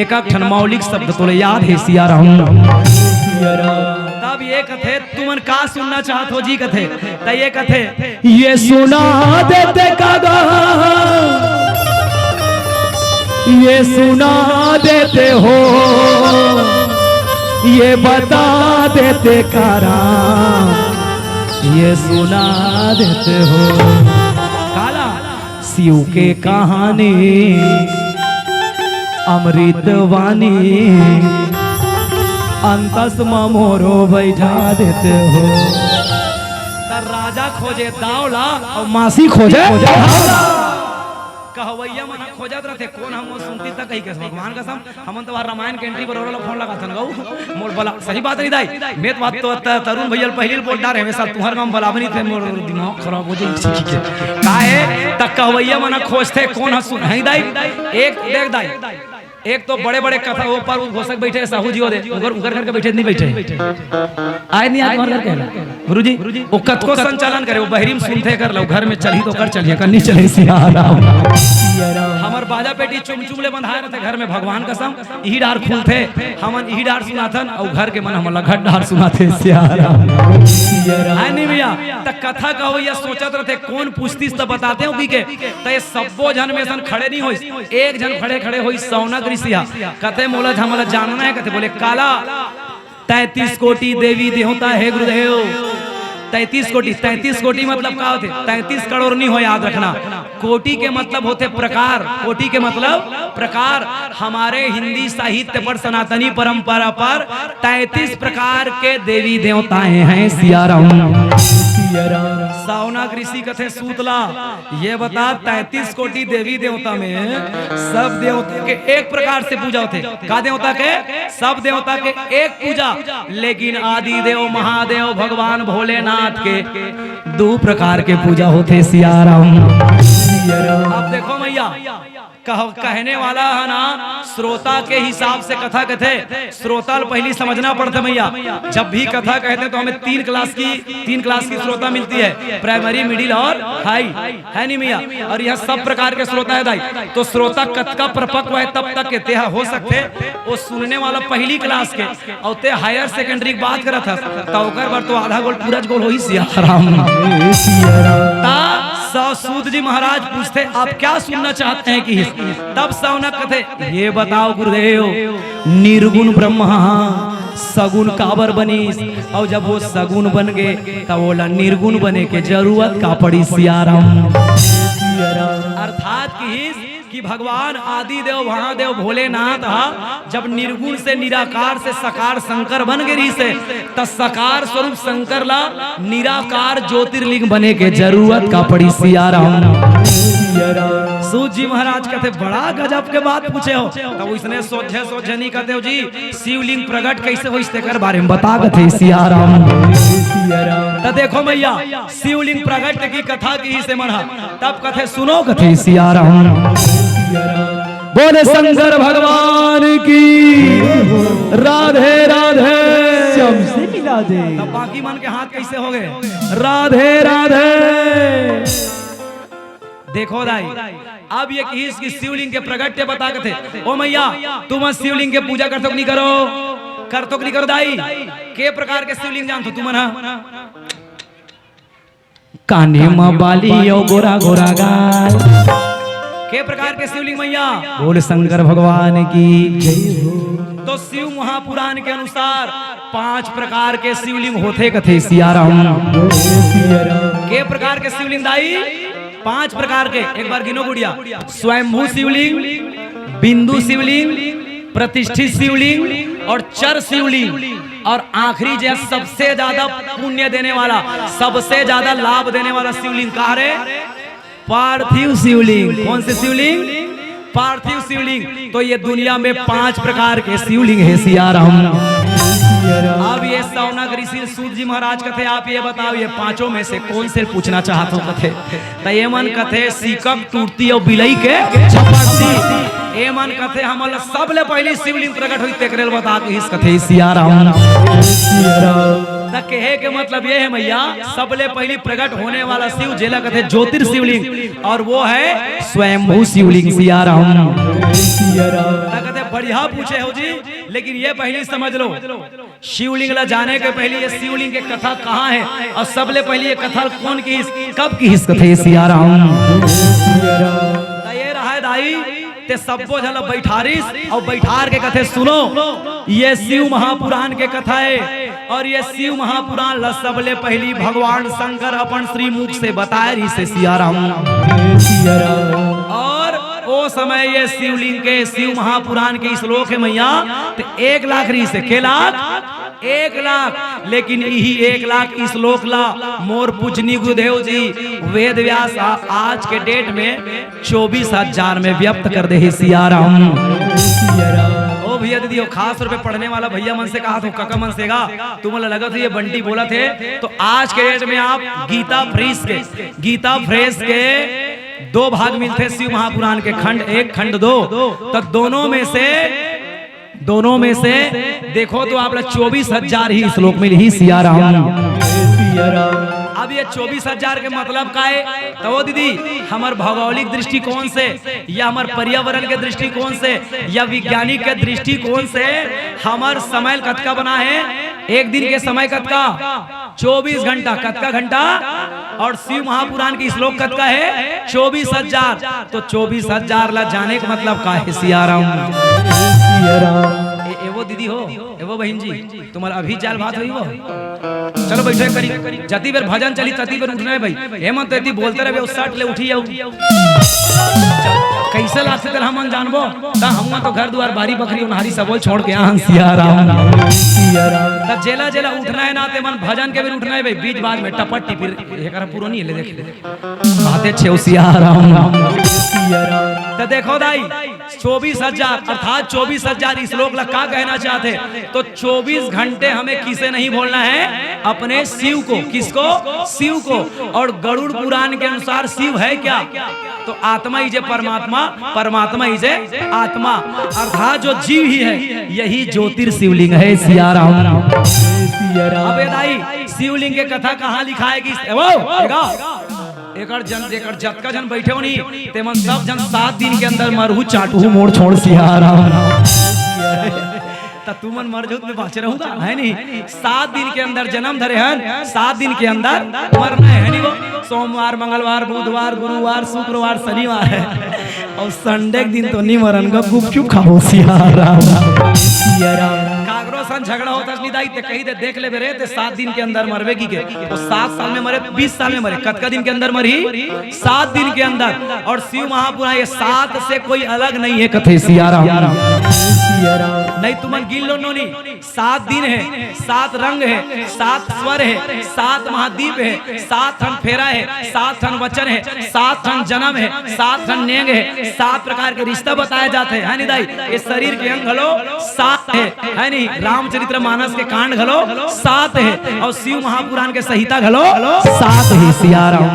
एक एक ठन मौलिक शब्द तोले याद हे, सियाराम। तब ये कथे, "तुमन का सुनना चाहत हो जी?" कथे, त ये कथे, "ये सुना देते कागा, ये सुना देते हो, ये बता देते कारा, ये सुना देते हो।" काला शिव के कहानी अमृतवाणी, अंतस म मोरो बैठा देते हो। त राजा खोजे दाव ला अउ मासी खोजे धाव ला। कहवैया मन ह खोजत रथे, कोन हम सुनती तक कही के भगवान कसम। हमन तो रामायण के एंट्री बर ओला फोन लगाथन गऊ। मोर बला, सही बात नहीं दाई। मैं तो बात तो त-, तरुण भैया ल पहिली बोल डारे, हमेशा तुहर गाँव बलाबनी थे, मोर दिमाग खराब हो जाई, ठीक है। काहे? त कहवैया मन खोजथे, कोन ह सुन-, हई दाई? एक, देख दाई, एक तो बड़े-बड़े कथा, वो पर उद्घोषक बैठे, साहू जी हो दे, उगर, उगर करके बैठे, नहीं बैठे। आए नहीं, आज घर करके गुरुजी, वो कतको संचालन करे, वो बहरी में सुनथे कर लो, घर में चली तो कर चलिए, कर नहीं चले, सियाराम। हमर बाजा पेटी चुम चुम ले बंधाए रहते घर में, भगवान कसम, इही डार खुलथे, हमन इही डार सुनाथन, अउ घर के मन हमन ला घट डार सुनाथे, सियाराम। है नहीं भैया, त कथा कहवैया सोचत रहते, कोन पूछतीस त बताते हो कि के, त ये सब्बो झन में सन खड़े नहीं होइस, एक झन खड़े खड़े होइस, सौनक ऋषि हा। कथे, "मोला झ-, मोला जानना है।" कथे, बोले, "काला, तैंतीस कोटि देवी देवता हे गुरुदेव।" तैंतीस कोटि, तैंतीस कोटि मतलब का होथे? तैंतीस करोड़ नहीं हो, याद रखना। कोटि के मतलब होथे प्रकार, कोटि के मतलब प्रकार। हमारे हिंदी साहित्य पर, सनातनी परंपरा पर तैंतीस प्रकार के देवी देवताएं हैं, सियाराम। सौनक ऋषि कथे सूत ला, ये बता, तैंतीस कोटि देवी देवता में सब देवता के एक प्रकार से पूजा होथे। का देवता के? सब देवता के एक पूजा, लेकिन आदि देव महादेव भगवान भोलेनाथ के दू प्रकार के पूजा होथे, सियाराम। कह, कहने वाला है ना, श्रोता के हिसाब से कथा कथे। श्रोता ल पहली समझना पड़थे भैया। जब भी कथा कहते तो हमें तीन क्लास की, तीन क्लास की श्रोता मिलती है, प्राइमरी, मिडिल और हाई, है नहीं भैया? और यह सब प्रकार के श्रोता है दाई। तो श्रोता कतका परिपक्व है तब तक के तेहा हो सकते, वो सुनने वाला पहली क्लास के, और ते हायर सेकेंडरी की बात करत हस, त ओकर बर तो आधा गोल पूरा गोल होही सियाराम। ता स-, सूत जी महाराज पूछते, "आप क्या सुनना चाहते हैं?" कि तब सौनक कथे, "ये बताओ गुरुदेव, निर्गुण ब्रह्मा सगुण काबर बनिस, और जब वो सगुण बन गए, तब ओला निर्गुण बने के जरूरत का पड़ी सियाराम?" अर्थात कि कि भगवान आदि देव महादेव भोलेनाथ हा जब निर्गुण से निराकार से सकार शंकर बन गे रहिस हे, त सकार स्वरूप शंकर ला निराकार ज्योतिर्लिंग बने के जरूरत का पड़ी सियाराम। सूत जी महाराज कथे, "बड़ा गजब के बात पूछे हो।" तब उसने सोझे सोझे नहीं कहते हो जी, शिवलिंग प्रगट कैसे होइस तेकर बारे में बता कथे सियाराम। त देखो भैया, शिवलिंग प्रगट की कथा किहिस हे मन हा, तब कथे सुनो कथे सियाराम। बोले शंकर भगवान की, राधे राधे। सबसे मिला दे। तब बाकी मन के हाथ कैसे हो गए? राधे राधे। देखो दाई, अब ये किहिस कि शिवलिंग के प्रगट के बता कथे, "ओ मैया, तुमन शिवलिंग के पूजा करथो कि नहीं करो? करथो कि नहीं करो दाई? के प्रकार के शिवलिंग जानथो तुमन हा?" काने म बाली अउ गोरा गोरा गाल। के प्रकार के शिवलिंग मैया? बोल शंकर भगवान की जय हो। तो शिव महापुराण के अनुसार पांच प्रकार के शिवलिंग होथे कथे सियाराम। के प्रकार के शिवलिंग दाई? पांच प्रकार के। एक बार गिनो गुड़िया। स्वयंभू शिवलिंग, बिंदु शिवलिंग, प्रतिष्ठित शिवलिंग और चर शिवलिंग। और आखिरी जो सबसे ज्यादा पुण्य देने वाला, सबसे ज्यादा लाभ देने वाला शिवलिंग का रे? पार्थिव शिवलिंग। कौन से शिवलिंग? पार्थिव शिवलिंग। तो ये दुनिया में पांच प्रकार के शिवलिंग है सियाराम। अब ये सौनक ऋषि सूत जी महाराज कथे, आप ये बताओ, ये पांचों में से कौन से पूछना चाहत हो कथे? त ये मन कथे, "सीकक टूटती अउ बिलई के झपटती।" ये मन कथे, "हमन ला सबले पहली शिवलिंग प्रकट हुई, तेकरे ल बता किहिस कथे सियाराम।" त कहे के मतलब ये है मैया, सबले पहली प्रकट होने वाला शिव जेला कथे ज्योतिर शिवलिंग, और वो है स्वयंभू शिवलिंग सियाराम। त कथे, "बढ़िया पूछे हो जी, लेकिन ये पहली समझ लो, शिवलिंग ला जाने के पहले ये शिवलिंग के कथा कहाँ है और सबले पहले ये कथा कोन किहिस, कब किहिस कथे सियाराम?" त ये रहा है दाई, ते सब्बो झन ला बैठारिस और बैठार के कथे, "सुनो, ये शिव महापुराण के कथा है और ये शिव महापुराण ला सबले पहली भगवान शंकर अपन श्रीमुख से बताए रहिस हे सियाराम।" और ओ समय ये शिवलिंग के, शिव महापुराण के श्लोक है मैया, त एक लाख रहिस हे, के लाख? एक लाख। लेकिन इही एक लाख श्लोक ला मोर पूजनी गुरुदेव जी वेद व्यास आ-, आज के डेट में चौबीस हजार में व्यक्त कर दे हे सियाराम। ओ भैया दीदी, ओ खास तौर पे पढ़ने वाला भैया मन से कहा तो कका मन से गा, तुमन ला लगत हे ये बंटी बोलत हे, तो आज के डेट में आप गीता प्रेस के, गीता प्रेस के दो भाग मिलथे शिव महापुराण के, खंड एक, खंड दो, त दोनों में से, दोनों में से देखो तो आप ला चौबीस हजार ही श्लोक मिलही सियाराम। अब ये चौबीस हजार के मतलब का है? त ओ दीदी, हमर भौगोलिक दृष्टिकोण से या हमर पर्यावरण के दृष्टिकोण से या वैज्ञानिक के दृष्टिकोण से हमर समय कतका बना है? एक दिन के समय कतका? चौबीस घंटा। कतका घंटा? और शिव महापुराण के श्लोक कतका है? चौबीस हजार। तो चौबीस हजार ला जाने के मतलब का है सियाराम? ए, ए वो दीदी हो, ए वो बहन जी, तुम्हारा अभी चाल बात हुई वो। चलो बैठो एक करी, जती बेर भजन चली तती बेर उठना है भाई। ए मन तो एती बोलते रहे, सट ले उठी जाऊ। कैसे लागथे तेला हमन जानबो? त हमन तो घर दुआर बारी बखरी उनहारी सबो ल छोड़ के आन सियाराम। त जेला जेला उठना है ना ते मन भजन के बेर उठना है भाई, बीच बाज में टपट टिपिर, एकरा पुरो नहीं ले देख। बाते छेव सियाराम। त देखो दाई, चौबीस हजार अर्थात चौबीस हजार श्लोक ला का कहना चाहथे? तो चौबीस घंटे हमें किसे नहीं बोलना है? अपने शिव को। किसको? शिव को। और गरुड़ पुराण के अनुसार शिव है क्या? तो आत्मा ही जे परमात्मा, परमात्मा ही जे आत्मा, अर्थात जो जीव ही है, यही ज्योतिर्शिवलिंग है। सिया राम। अब ये दाई, शिवलिंग के कथा कहाँ लिखाए कि वो, देखा? एकर जन, एकर जतका जन बैठे हो नी, तेमन सब जन सात दिन के अंदर मरहू चाटहू मोर छोड़। सिया राम। त तुमन मर जाहू त मैं बाँचे रहूँ गा, है नी? सात दिन के अंदर जनम धरे हन, सात दिन के अंदर मरना है, है नी वो? सोमवार, मंगलवार, बुधवार, गुरुवार, शुक्रवार, शनिवार है। अउ Sunday के दिन तो नी मरन गा, गुपचुप खाबो। सिया राम। सिया राम। काकरो सन झगड़ा होत हस नी दाई, ते कही दे, देख लेबे रे, ते सात दिन के अंदर मरबे कहिके। त सात साल में मरे, बीस साल में मरे, कतका दिन के अंदर मरही? सात दिन के अंदर। अउ शिव महापुराण ये सात से कोई अलग नहीं है, कथे। सिया राम। सिया राम। नहीं, तुमन गिन लो नोनी, सात दिन है, सात रंग है, सात स्वर है, सात महादीप है, सात ठन फेरा है, सात ठन वचन है, सात ठन जनम है, सात ठन नेंग है, सात प्रकार के रिश्ता बताया जात है, है नी दाई? ये शरीर के अंग घलो सात है, है नी? रामचरित्र मानस के कांड घलो सात है, अउ शिव महापुराण के संहिता घलो सात है। सिया राम।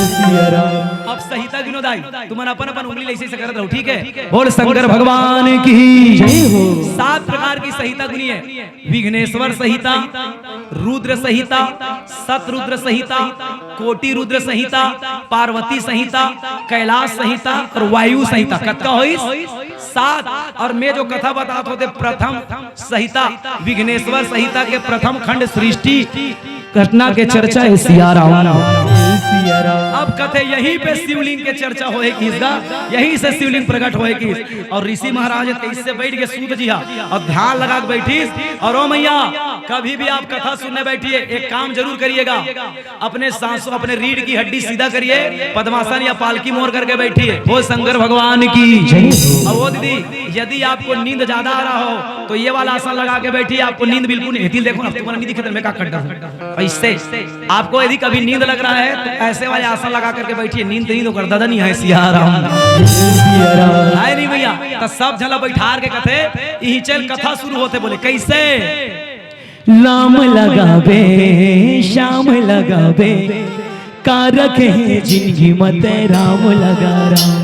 सिया राम। अब संहिता गिनो दाई, तुमन अपन अपन उंगली ले ऐसे ऐसे करत रहो, ठीक है? बोल शंकर भगवान की। जय हो। सात प्रकार की संहिता गुनी है। विघ्नेश्वर संहिता, रुद्र संहिता, सतरुद्र संहिता, कोटि रुद्र संहिता, पार्वती संहिता, कैलाश संहिता अउ वायु संहिता। कतका होइस? सात। अउ मैं जो कथा बतात हों ते प्रथम संहिता, विघ्नेश्वर संहिता के प्रथम खंड सृष्टि घटना के चर्चा हे। सिया राम। सिया राम। अब कथे यहीं पे शिवलिंग के चर्चा होए किहिस गा, यहीं से शिवलिंग प्रकट होए किहिस। अउ ऋषि महाराज कइसे बइठ के सूत जी हा अउ ध्यान लगा के बइठिस। अउ ओ मइया, कभी भी आप कथा सुनने बैठिए, एक काम जरूर करिएगा, अपने सांसों, अपने रीढ़ की हड्डी सीधा करिए, पद्मासन या पालकी मोर करके बैठिए। बोल शंकर भगवान की। जय हो। अउ ओ दीदी, यदि आपको नींद ज्यादा आ रहा हो तो ये वाला आसन लगा के बैठिए, आपको नींद बिल्कुल नहीं। दिल देखो ना, तुम्हारा नहीं दिखे तो मैं का कर डरूं? ऐसे आपको यदि कभी नींद लग रहा है तो ऐसे वाले आसन लगा करके बैठिए, नींद नहीं तो कर दादा नहीं है। सिया राम। सिया राम। है नहीं भैया, तो सब झला बैठार के कथे, यही चल कथा शुरू होते, बोले कैसे? लाम लगाबे, श्याम लगाबे, का रखे जिनगी मते राम लगा राम,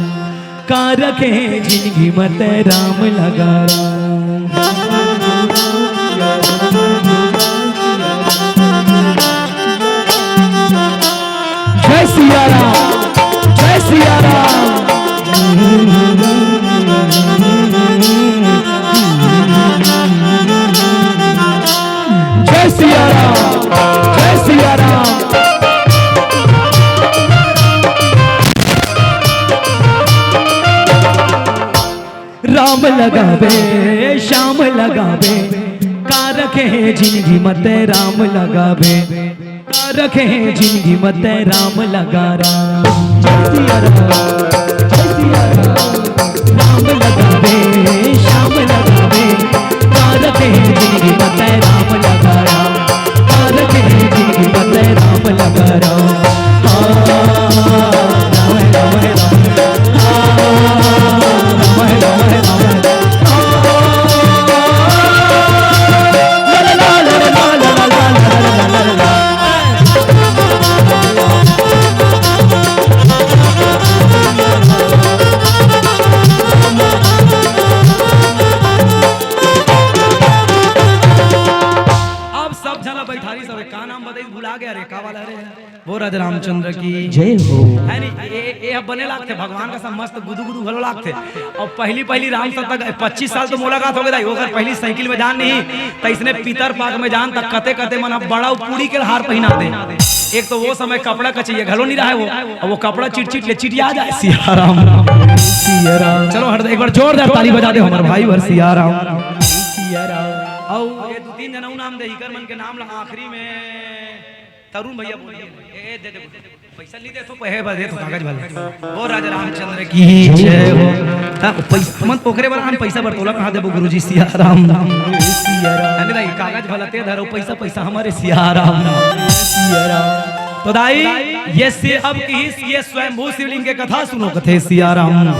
का रखे जिनगी मते राम लगा राम। जय सिया राम, जय सिया राम। जय सिया राम, जय सिया राम। राम लगाबे, श्याम लगाबे, का रखे हे जिनगी मते राम लगाबे, का रखे हे जिनगी मते राम लगा राम। जय सिया राम, जय सिया राम। राम लगाबे, श्याम लगाबे, का रखे हे जिनगी मते राम लगा राम, का रखे हे जिनगी मते राम लगा राम। अब सब झन बैठारी सब, का नाम बताई, भुला गया रे, का वाला रे? वो राजा रामचंद्र की जय हो। है नी, ए, ए, ए अब बने लागथे, भगवान का सब मस्त गुदु गुदु घलो लागथे। अउ पहली पहली राम सत्ता, पच्चीस साल तो मोला गात हो गए दाई, ओकर पहली साइकिल में जान नहीं, त इसने पितर पाक में जान, त कते कते मन अब बड़ा पूरी के हार पहिना दे। एक तो वो समय कपड़ा का चाहिए, घलो नहीं रहा है वो, अब वो कपड़ा चिट चिट ले चिटिया जाए। सिया राम। सिया राम। चलो हट, एक बार जोरदार ताली बजा दे हमारे भाई भर सिया राम। सिया राम। अउ ये दो तीन जनऊ नाम दे, इकर मन के नाम ला आखिरी में तरुण भैया बोलिए। ए, ए, दे दे, पैसा नहीं दे तो पहे बा, दे तो कागज वाले। वो राजा रामचंद्र की जय हो। हाँ, पैसा मन ओकरे वाला, हम पैसा बरतोला कहाँ देबो गुरुजी? सिया राम। सिया राम। अरे भाई, कागज वाला ते धरो, पैसा, पैसा हमारे सिया राम। सिया राम। तो दाई, ये शि-, अब किहिस ये स्वयंभू शिवलिंग के कथा सुनो, कथे सिया राम।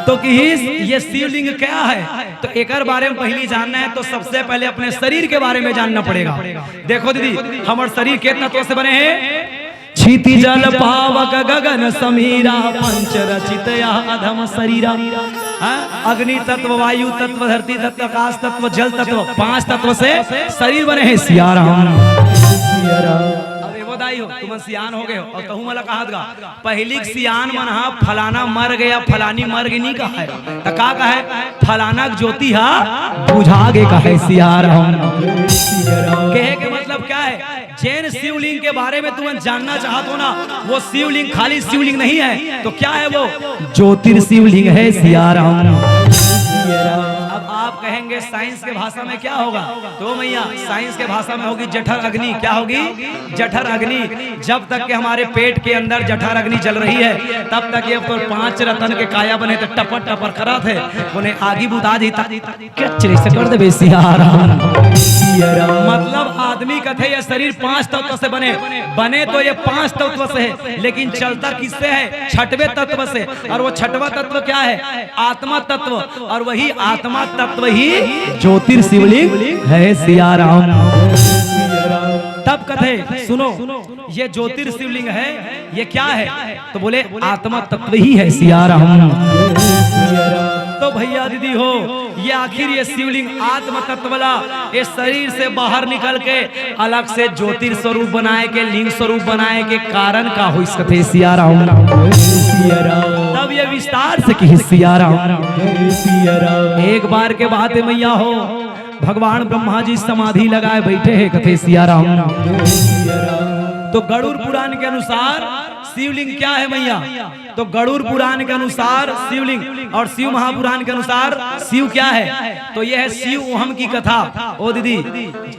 तो किहिस ये शिवलिंग क्या है, तो एकर बारे में पहली जानना है तो सबसे पहले अपने शरीर के बारे में जानना पड़ेगा। देखो दीदी, हमर शरीर के तत्व से बने हैं। क्षिति जल पावक गगन समीरा, पंच रचित यह अधम शरीरा। हाँ? अग्नि तत्व, वायु तत्व, धरती तत्व, आकाश तत्व, जल तत्व, पांच तत्व से शरीर बने हैं सिया राम। अब एगो दाई हो, तुमन सियान हो गए हो, और तहू मला कहत गा, पहिली के सियान मन हा फलाना मर गया, फलानी मर गई नहीं कहा है, तो का कहा है? फलाना के ज्योति हा बुझा गे कहा है सिया राम। कहे के मतलब क्या है? जेन शिवलिंग के बारे में तुमन जानना चाहत हो ना, वो शिवलिंग खाली शिवलिंग नहीं है, तो क्या है वो? ज्योतिर्शिवलिंग है सिया राम। अब आप कहेंगे साइंस के भाषा में क्या होगा? तो भैया, साइंस के भाषा में होगी जठर अग्नि। क्या होगी? जठर अग्नि। जब तक के हमारे पेट के अंदर जठर अग्नि जल रही है, तब तक ये तो पांच रतन के काया बने तो टपर टपर करत है, उन्हें आगी बुता दी। कचरे से कर देबे सिया राम। मतलब आदमी कथे ये शरीर पांच तत्व से बने, बने तो ये पांच तत्व से है, लेकिन चलता किससे है? छठवें तत्व से। और वो छठवां तत्व क्या है? आत्मा तत्व। और वही आत्मा तत्व ही ज्योतिर्शिवलिंग है सिया राम। तब कथे सुनो, ये ज्योतिर्शिवलिंग है, ये क्या है? तो बोले आत्मा तत्व ही है सिया राम। तो भैया दीदी हो, ये आखिर ये शिवलिंग आत्म तत्व ला ये शरीर से बाहर निकल के अलग से ज्योतिर स्वरूप बनाए के, लिंग स्वरूप बनाए के कारण का होइस कथे सिया राम। तब ये विस्तार से किहिस सिया राम। एक बार के बात है मैया हो, भगवान ब्रह्मा जी समाधि लगाए बैठे हैं कथे सिया राम। तो गरुड़ पुराण के अनुसार शिवलिंग क्या है मैया? तो गरुड़ पुराण के अनुसार शिवलिंग और शिव महापुराण के अनुसार शिव क्या है? तो यह है शिव ओहम की कथा। ओ दीदी,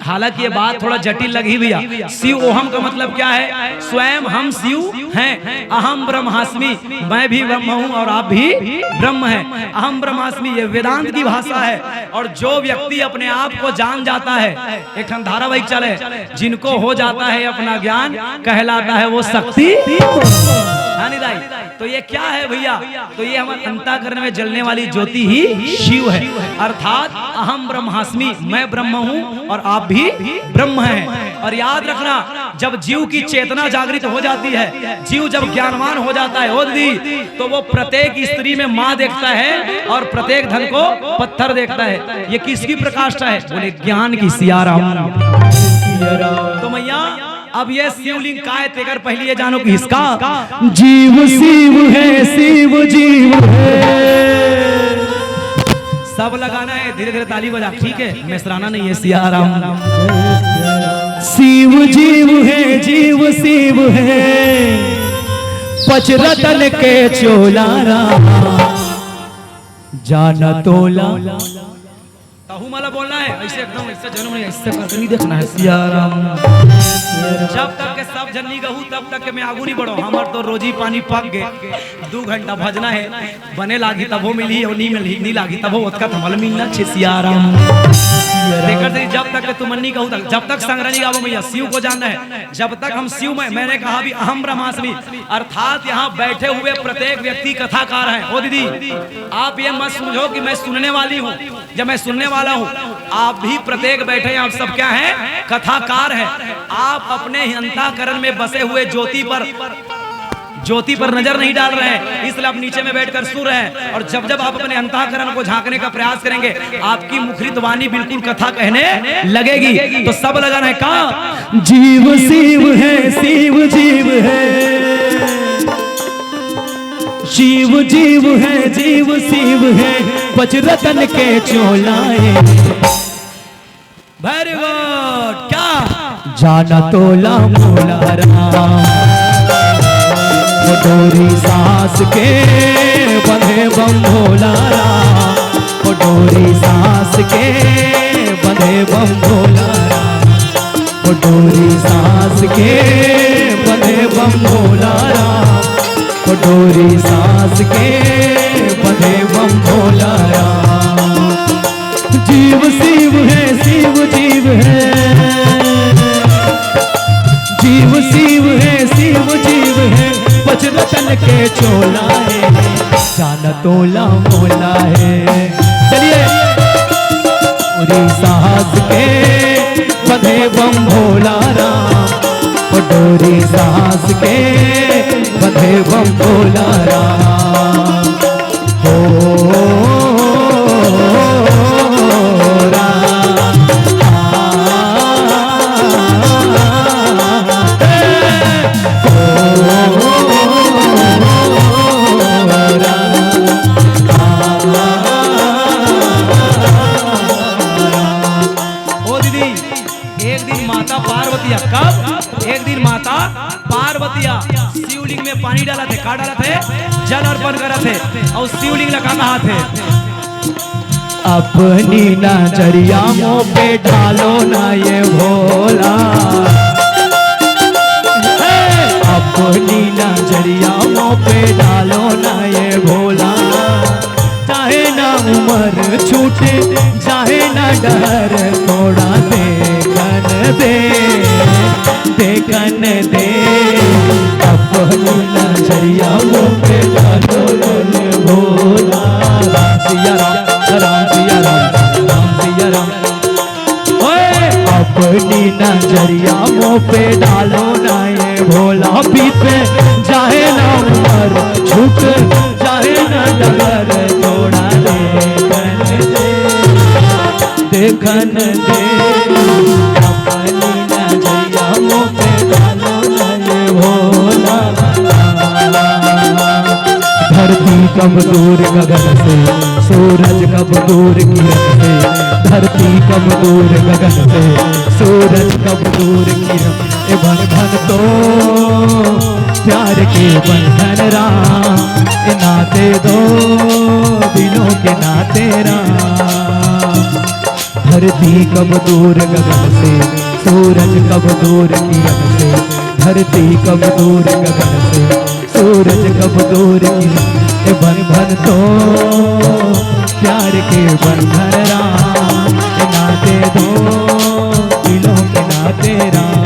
हालांकि ये बात थोड़ा जटिल लगी भैया। शिव ओहम का मतलब क्या है? स्वयं हम शिव हैं, अहम ब्रह्मास्मि, मैं भी ब्रह्म हूँ और आप भी ब्रह्म हैं। अहम ब्रह्मास्मि ये वेदांत की भाषा है। और जो व्यक्ति अपने आप को जान जाता है, एक ठन धारावाहिक चले, जिनको हो जाता है अपना ज्ञान, कहलाता है वो शक्ति। हाँ नहीं दाई? तो ये क्या है भैया? तो ये हमारे अंतःकरण में जलने वाली ज्योति ही शिव है, अर्थात अहम ब्रह्मास्मि, मैं ब्रह्म हूँ और आप भी ब्रह्म हैं। और याद रखना, जब जीव की चेतना जागृत हो जाती है, जीव जब ज्ञानवान हो जाता है, ओ दीदी, तो वो प्रत्येक स्त्री में माँ देखता है और प्रत्येक धन को पत्थर देखता है। ये किसकी प्रकाष्ठा है? बोले ज्ञान की सिया राम। तो मैया, अब ये शिवलिंग का है, तेकर पहले ये जानो कि इसका जीव शिव है, शिव जीव है। सब लगाना है, धीरे धीरे ताली बजा, ठीक है, मेसराना नहीं है, सिया राम। शिव जीव है, जीव शिव है, पचरतन के चोला राम, जाना तोला। तहू मला बोलना है, ऐसे एकदम ऐसे जन्म नहीं, ऐसे करके नहीं देखना है, सिया राम। जब तक के सब जन नहीं गहू, तब तक के मैं आगू नहीं बढ़ो। हमर तो रोजी पानी पक गए, दू घंटा भजना है, बने लागी तभो मिली और नहीं मिली, नहीं लागी तभो ओतका थमल मिलना छे, सिया राम। देखकर से जब तक के तुमन नहीं कहू तक, जब तक संग्रह नहीं गावो मैया, शिव को जानना है। जब तक हम शिव में, मैंने कहा भी अहम ब्रह्मास्मि, अर्थात यहाँ बैठे हुए प्रत्येक व्यक्ति कथाकार है। ओ दीदी, आप ये मत समझो कि मैं सुनने वाली हूँ, जब मैं सुनने वाला हूँ, आप भी प्रत्येक बैठे हैं, आप सब क्या हैं? कथाकार हैं। आप अपने ही अंतःकरण में बसे हुए ज्योति पर, ज्योति पर नजर नहीं डाल रहे हैं, इसलिए आप नीचे में बैठकर सुन रहे हैं। और जब जब आप अपने अंतःकरण को झांकने का प्रयास करेंगे, आपकी मुखरित वाणी बिल्कुल कथा कहने लगेगी। तो सब लगाना है का? जीव शिव है, शिव जीव है, शिव जीव है, जीव शिव है, पचरतन के चोलाए। Very good। क्या? जाना तोला मोला राम, ओ डोरी सास के बंधे बम भोला राम, ओ डोरी सास के बंधे बम भोला राम, ओ डोरी सास के बंधे बम भोला राम, ओ डोरी सास के बंधे बम भोला राम। जीव शिव है, शिव जीव है, जीव शिव मोला हे, जान तोला मोला हे। चलिए। डोरी साहस के बंधे बम भोला राम, ओ डोरी साहस के बंधे बम भोला राम। हो राम, आ, ए, ओ दीदी, एक दिन माता पार्वतिया, कब? एक दिन माता पार्वतिया शिवलिंग में पानी डालत हे, का डालत हे? जल अर्पण करत हे। अउ शिवलिंग ला का कहात हे? अपनी नजरिया मोह पे डालो ना ये भोला, हे, अपनी नजरिया मोह पे डालो ना ये भोला, चाहे ना उम्र छूटे, चाहे ना डहर, थोड़ा देखन दे, देखन दे। अपनी नजरिया मोह पे डालो भोला। राम सिया राम, राम सिया राम, राम सिया राम। ओए, अपनी नजरिया मोह पे डालो ना ये भोला, बीते जाए ना उम्र, छूट जाए ना डगर, थोड़ा देखन दे, देखन दे। अपनी नजरिया मोह पे डालो ना ये भोला। धरती कब दूर गगन से, सूरज कब दूर किरण से, धरती कब दूर गगन से, सूरज कब दूर किरण। ए बंधन तो प्यार के बंधन राम, ए नाते दो दिलों के नाते राम। धरती कब दूर गगन से, सूरज कब दूर किरण से, धरती कब दूर गगन से, सूरज कब दूर किरण। ए बंधन तो प्यार के बंधन राम, ए नाते दो दिलों के नाते राम।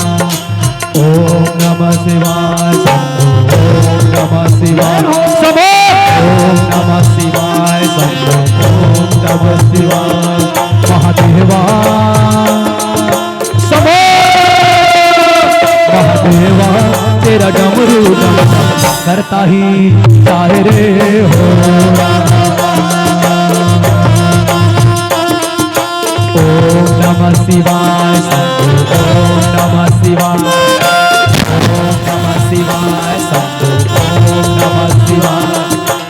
ओम नमः शिवाय शंभो, ओम नमः शिवाय शंभो, ओम नमः शिवाय शंभो, ओम नमः शिवाय महादेवा शंभो। महादेवा तेरा डमरू डम डम करता ही जाए रे हो। ओम नमः शिवाय शंभो, ओम नमः शिवाय, ओम नमः शिवाय शंभो, ओम नमः शिवाय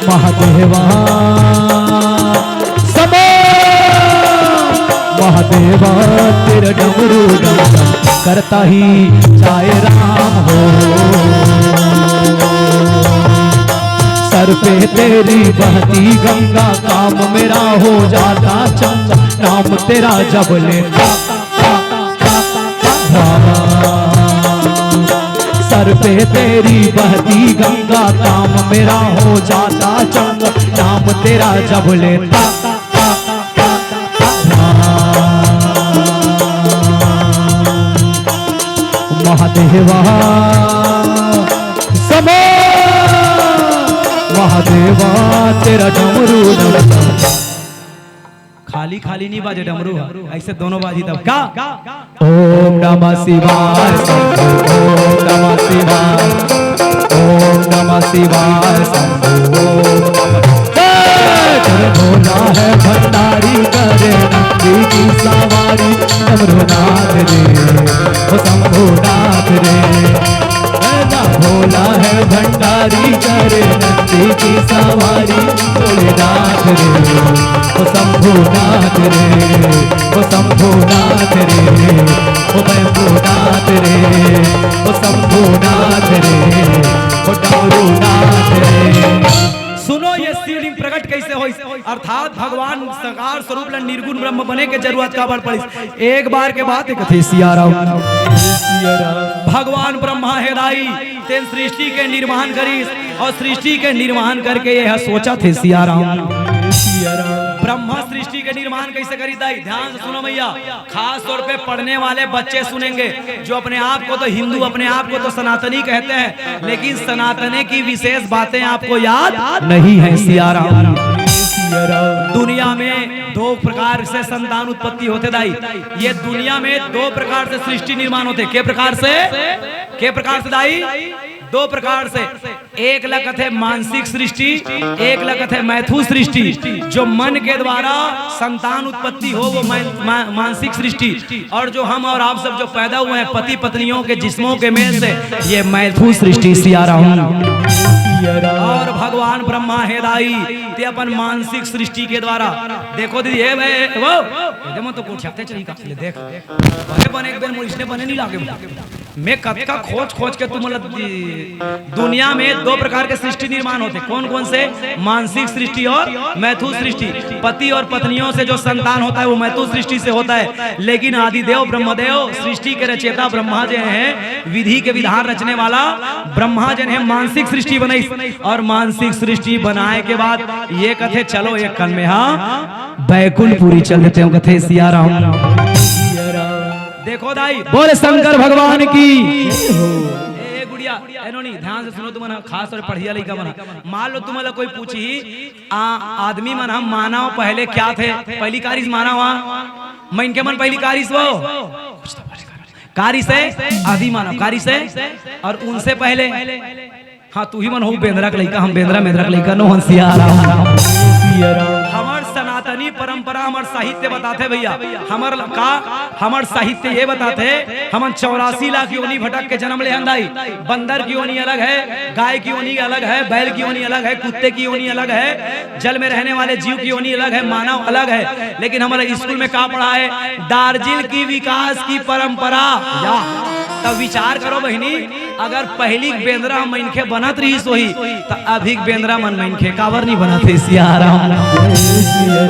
महादेवा शंभो। महादेवा तेरा डमरू डम डम करता ही जाए राम हो। सर पे तेरी बहती गंगा, काम मेरा हो जाता चंगा, नाम तेरा जब लेता। सर पे तेरी बहती गंगा, काम मेरा हो जाता चंगा, नाम तेरा जब लेता। महादेवा शंभो, महादेवा तेरा डमरू डम। खाली खाली नहीं बाजे डमरू, ऐसे दोनों बाजी तब का। ओम नमः शिवाय शंभो, ओम नमः शिवाय, ओम नमः शिवाय शंभो, ओम नमः। जय! तेरे भोला है भंडारी, करे नंदी की सवारी, शंभुनाथ रे, ओ शंभुनाथ रे। तेरा भोला है भंडारी, करे नंदी की सवारी, भोलेनाथ रे, ओ शंभुनाथ रे, ओ शंभुनाथ रे, ओ बैभवनाथ रे, ओ शंभुनाथ रे, ओ डमरूनाथ रे। सुनो ये शिवलिंग प्रकट कैसे होइस, अर्थात भगवान साकार स्वरूप ल निर्गुण ब्रह्म बने के जरूरत काबर पड़िस। एक बार के बात हे कथे सिया राम। भगवान ब्रह्मा हे दाई, तेन सृष्टि के निर्माण करिस अउ सृष्टि के निर्माण करके ये सोचत हे सिया राम। ब्रह्मा सृष्टि के निर्माण कैसे करी दाई? ध्यान से सुनो भैया, खास तौर पे पढ़ने वाले बच्चे सुनेंगे, जो अपने आप को तो हिंदू, अपने आप को तो सनातनी कहते हैं, लेकिन सनातनी की विशेष बातें आपको याद नहीं है। सिया राम। दुनिया में दो प्रकार से संतान उत्पत्ति होते दाई। ये दुनिया में दो प्रकार से सृष्टि निर्माण होते। के प्रकार से? के प्रकार से दाई? दो प्रकार से। एक ला कथे मानसिक सृष्टि, एक ला कथे मैथु सृष्टि। जो मन के द्वारा संतान उत्पत्ति हो, वो मै-, मा-, मानसिक सृष्टि। और जो हम और आप सब जो पैदा हुए हैं पति पत्नियों के जिस्मों के मेल से, ये मैथु सृष्टि। सिया राम। और भगवान ब्रह्मा हे दाई, ते अपन मानसिक सृष्टि के द्वारा, देखो दीदी, हे भाई, वो, ये मत तो कोठियाते चली का, ले देख, अरे बने एक बेर मोर इसने बने नहीं लागे। मैं कतका खोज खोज के तुम ल-, दुनिया में दो प्रकार के सृष्टि निर्माण होते। कौन कौन से? मानसिक सृष्टि और मैथु सृष्टि। पति और पत्नियों से जो संतान होता है, वो मैथु सृष्टि से होता है। लेकिन आदिदेव ब्रह्मदेव, सृष्टि के रचेता ब्रह्मा जे हैं, विधि के विधान रचने वाला ब्रह्मा जे हैं, मानसिक सृष्टि बनाई। और मानसिक सृष्टि बनाए के बाद ये कथे, चलो एक कन में, हाँ, बैकुंठपुरी चल देते हो, कथे सिया राम। देखो दाई, बोल शंकर भगवान की। ए गुड़िया, ए नोनी, ध्यान से सुनो, तुमन ह खास तौर पढ़िया लइका मन ह। मान लो तुमन ला कोई पूछी, आ, आदमी मन ह मानव पहले क्या थे? पहली कारिस मानव हा, मनखे मन पहली कारिस वो कारिस है, आदि मानव कारिस है, और उनसे पहले हाँ, तुही मन हो बेंदरा के लइका, हम बेंदरा मेंदरा के लइका नो हन। सिया राम। हमर सनातनी परंपरा, हमर साहित्य बताथे भैया, हमर ल-, का, हमर साहित्य ये बताथे, हमन चौरासी लाख योनि भटक के जन्म ले हन दाई। बंदर की योनि अलग है, गाय की योनि अलग है, बैल की योनि अलग है, कुत्ते की योनि अलग है, जल में रहने वाले जीव की योनि अलग है, मानव अलग है। लेकिन हमर स्कूल में का पढ़ाए? दार्जिल की विकास की परंपरा। या, तब विचार करो बहिनी, अगर पहिली के बेंदरा ह मनखे बनत रहिस होही, त अभी के बेंदरा मन मनखे काबर नहीं बनत हे? सिया राम।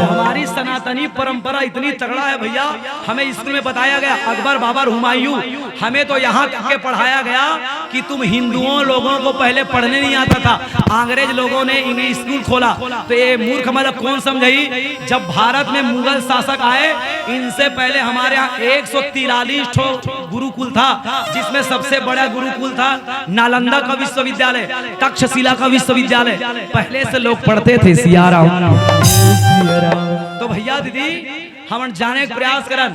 हमारी सनातनी परंपरा इतनी तगड़ा है भैया, हमें स्कूल में बताया गया, अकबर, बाबर, हुमायूं, हमें तो यहाँ तक के पढ़ाया गया कि तुम हिंदुओं लोगों को पहले पढ़ने नहीं आता था, अंग्रेज लोगों ने इंग्लिश स्कूल खोला, तो ये मूर्ख मतलब कौन समझाई? जब भारत में मुगल शासक आए, इनसे पहले हमारे यहाँ एक सौ तिरालीस ठो गुरुकुल था, जिसमें सबसे बड़ा गुरुकुल था नालंदा का विश्वविद्यालय, तक्षशिला का विश्वविद्यालय। पहले से लोग पढ़ते थे सिया राम। तो भैया दीदी, हमन जाने के प्रयास करन,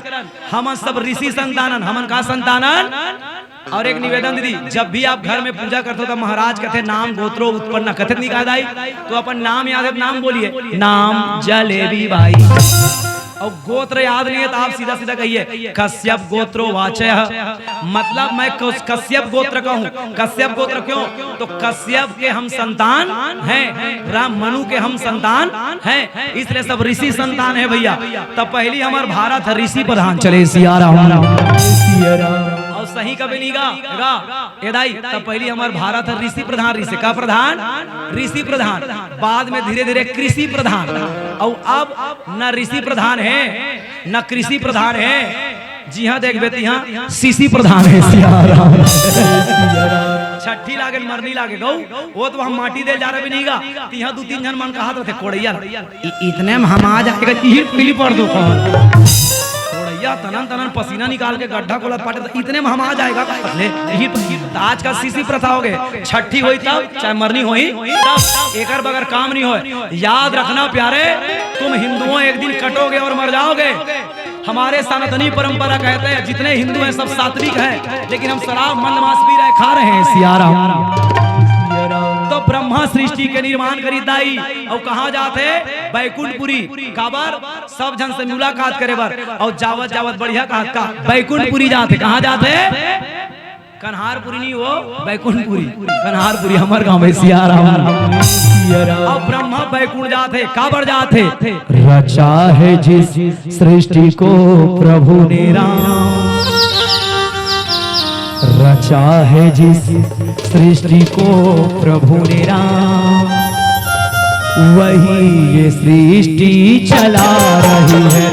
हमन सब ऋषि संतानन। हमन का संतानन? और एक निवेदन दीदी, जब भी आप घर में पूजा करते हो तो महाराज कहते, "नाम गोत्रो उत्पन्न", कहते नहीं कहा दाई? तो अपन नाम याद है, नाम बोलिए, "नाम जलेबी बाई।" और गोत्र याद नहीं है तो आप सीधा सीधा कहिए, "कश्यप गोत्रो वाचय", मतलब मैं कस-, कश्यप गोत्र का हूँ। कश्यप गोत्र क्यों? तो कश्यप के हम संतान हैं, राम मनु के हम संतान हैं, इसलिए सब ऋषि संतान है भैया। तब पहली हमार भारत है ऋषि प्रधान। चले सिया राम। और सही कभी नहीं गा, गा, ए दाई, तब पहली हमार भारत है ऋषि प्रधान, ऋषि का प्रधान, ऋषि प्रधान, बाद में धीरे धीरे कृषि प्रधान, और अब न ऋषि प्रधान है न कृषि प्रधान है, जिहाँ देखबे तिहाँ सीसी प्रधान है। सिया राम। छट्ठी लागे मरनी लागे गऊ, वो तो हम माटी दे जा रहे भी नहीं गा। तिहाँ दू तीन झन मन कहत रहते कोड़ैया ला। इ-, इतने में हम आ जाएगा, इही पीली पड़ दो कौन। कोड़ैया तनन तनन पसीना निकाल के गड्ढा कोला पाटे, इतने में हम आ जाएगा। ले, इही पीली। तो आज का सीसी प्रथा हो गए, छट्ठी होई तब, चाहे मरनी होई तब, एकर बगैर काम नहीं होए। याद रखना प्यारे, तुम हिंदुओं एक दिन कटोगे और मर जाओगे। हमारे सनातनी परंपरा कहते हैं, जितने हिंदू हैं सब सात्विक हैं, लेकिन हम शराब मंद मांस पी रहे, खा रहे हैं। सिया राम। तो ब्रह्मा सृष्टि के निर्माण करी दाई, और कहाँ जाते? बैकुंठपुरी। काबर? सब झन से मुलाकात करे बर। और जावत जावत बढ़िया कहा का बैकुंठपुरी जाते। कहाँ जाते? कन्हारपुरी नहीं हो, बैकुंठपुरी। कन्हारपुरी हमर गांव में। सिया राम। अब ब्रह्मा बैकुंठ जात हे, काबर जात हे? रचा है जिस सृष्टि को प्रभु ने राम, रचा है जिस सृष्टि को प्रभु ने राम, वही ये सृष्टि चला रही है।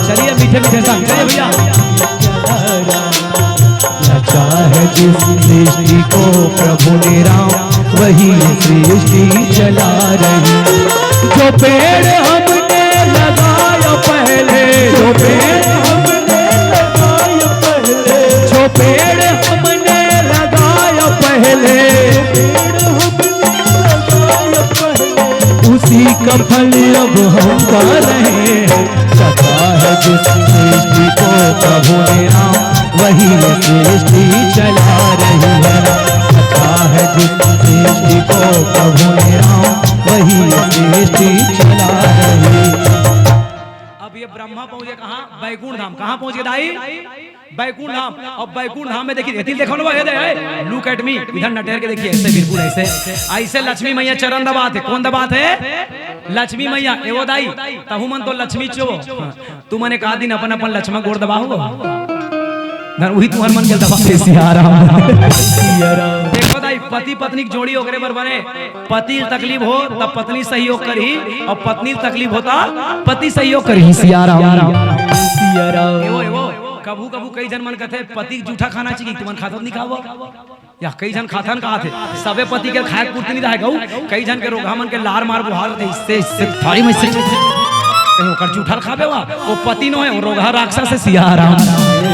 चलिए मीठे मीठे संग, चलिए भैया। रचा है जिस सृष्टि को प्रभु ने राम, वही सृष्टि चला रही। जो पेड़ हमने लगाया पहले, जो पेड़ हमने लगाया पहले, जो पेड़ हमने लगाया पहले, पेड़ हमने लगाया पहले, उसी का फल अब हम पा रहे हैं। सदा है जिस सृष्टि को प्रभु ने नाम, वही ये सृष्टि चला रही है। सदा है जिस सृष्टि को प्रभु ने नाम, वही ये सृष्टि चला रही है। अब ये ब्रह्मा पहुंचे कहाँ? बैकुंठ धाम। कहाँ पहुंच गए दाई? बैकुंठ धाम। और बैकुंठ धाम में देखिए, देखिए, देखो ना, ये दे, ए, look at me, इधर नटेर के देखिए, ऐसे, बिल्कुल ऐसे, ऐसे लक्ष्मी मैया चरण दबात है। कौन दबात है? लक्ष्मी मैया। ए वो दाई, तहू मन तो लक्ष्मी चो। हाँ, तू मने का दिन अपन अपन लक्ष्मा गोड़ दबाओ, धन वही तुहर मन के दबा दे। सिया राम। सिया राम। देखो दाई, पति पत्नी की जोड़ी ओकरे बर बने। पति ल तकलीफ हो तब पत्नी सहयोग करही, और पत्नी ल तकलीफ होता पति सहयोग करही। सिया राम। सिया राम। एवो, एवो, कभू कभू कई जन मन कथे पति के जूठा खाना चाहिए, तुमन खाथो नहीं खावो? या कई झन खाथन कहाथे, सबे पति के खाए के पूर्ति नहीं रहे गऊ। कई झन के रोगहा मन के लार मार बुहार रहिथे, इससे, इससे थारी में से कहीं ओकर जूठा खाबे वा, वो पति नो है, वो रोगहा राक्षस है। सिया राम।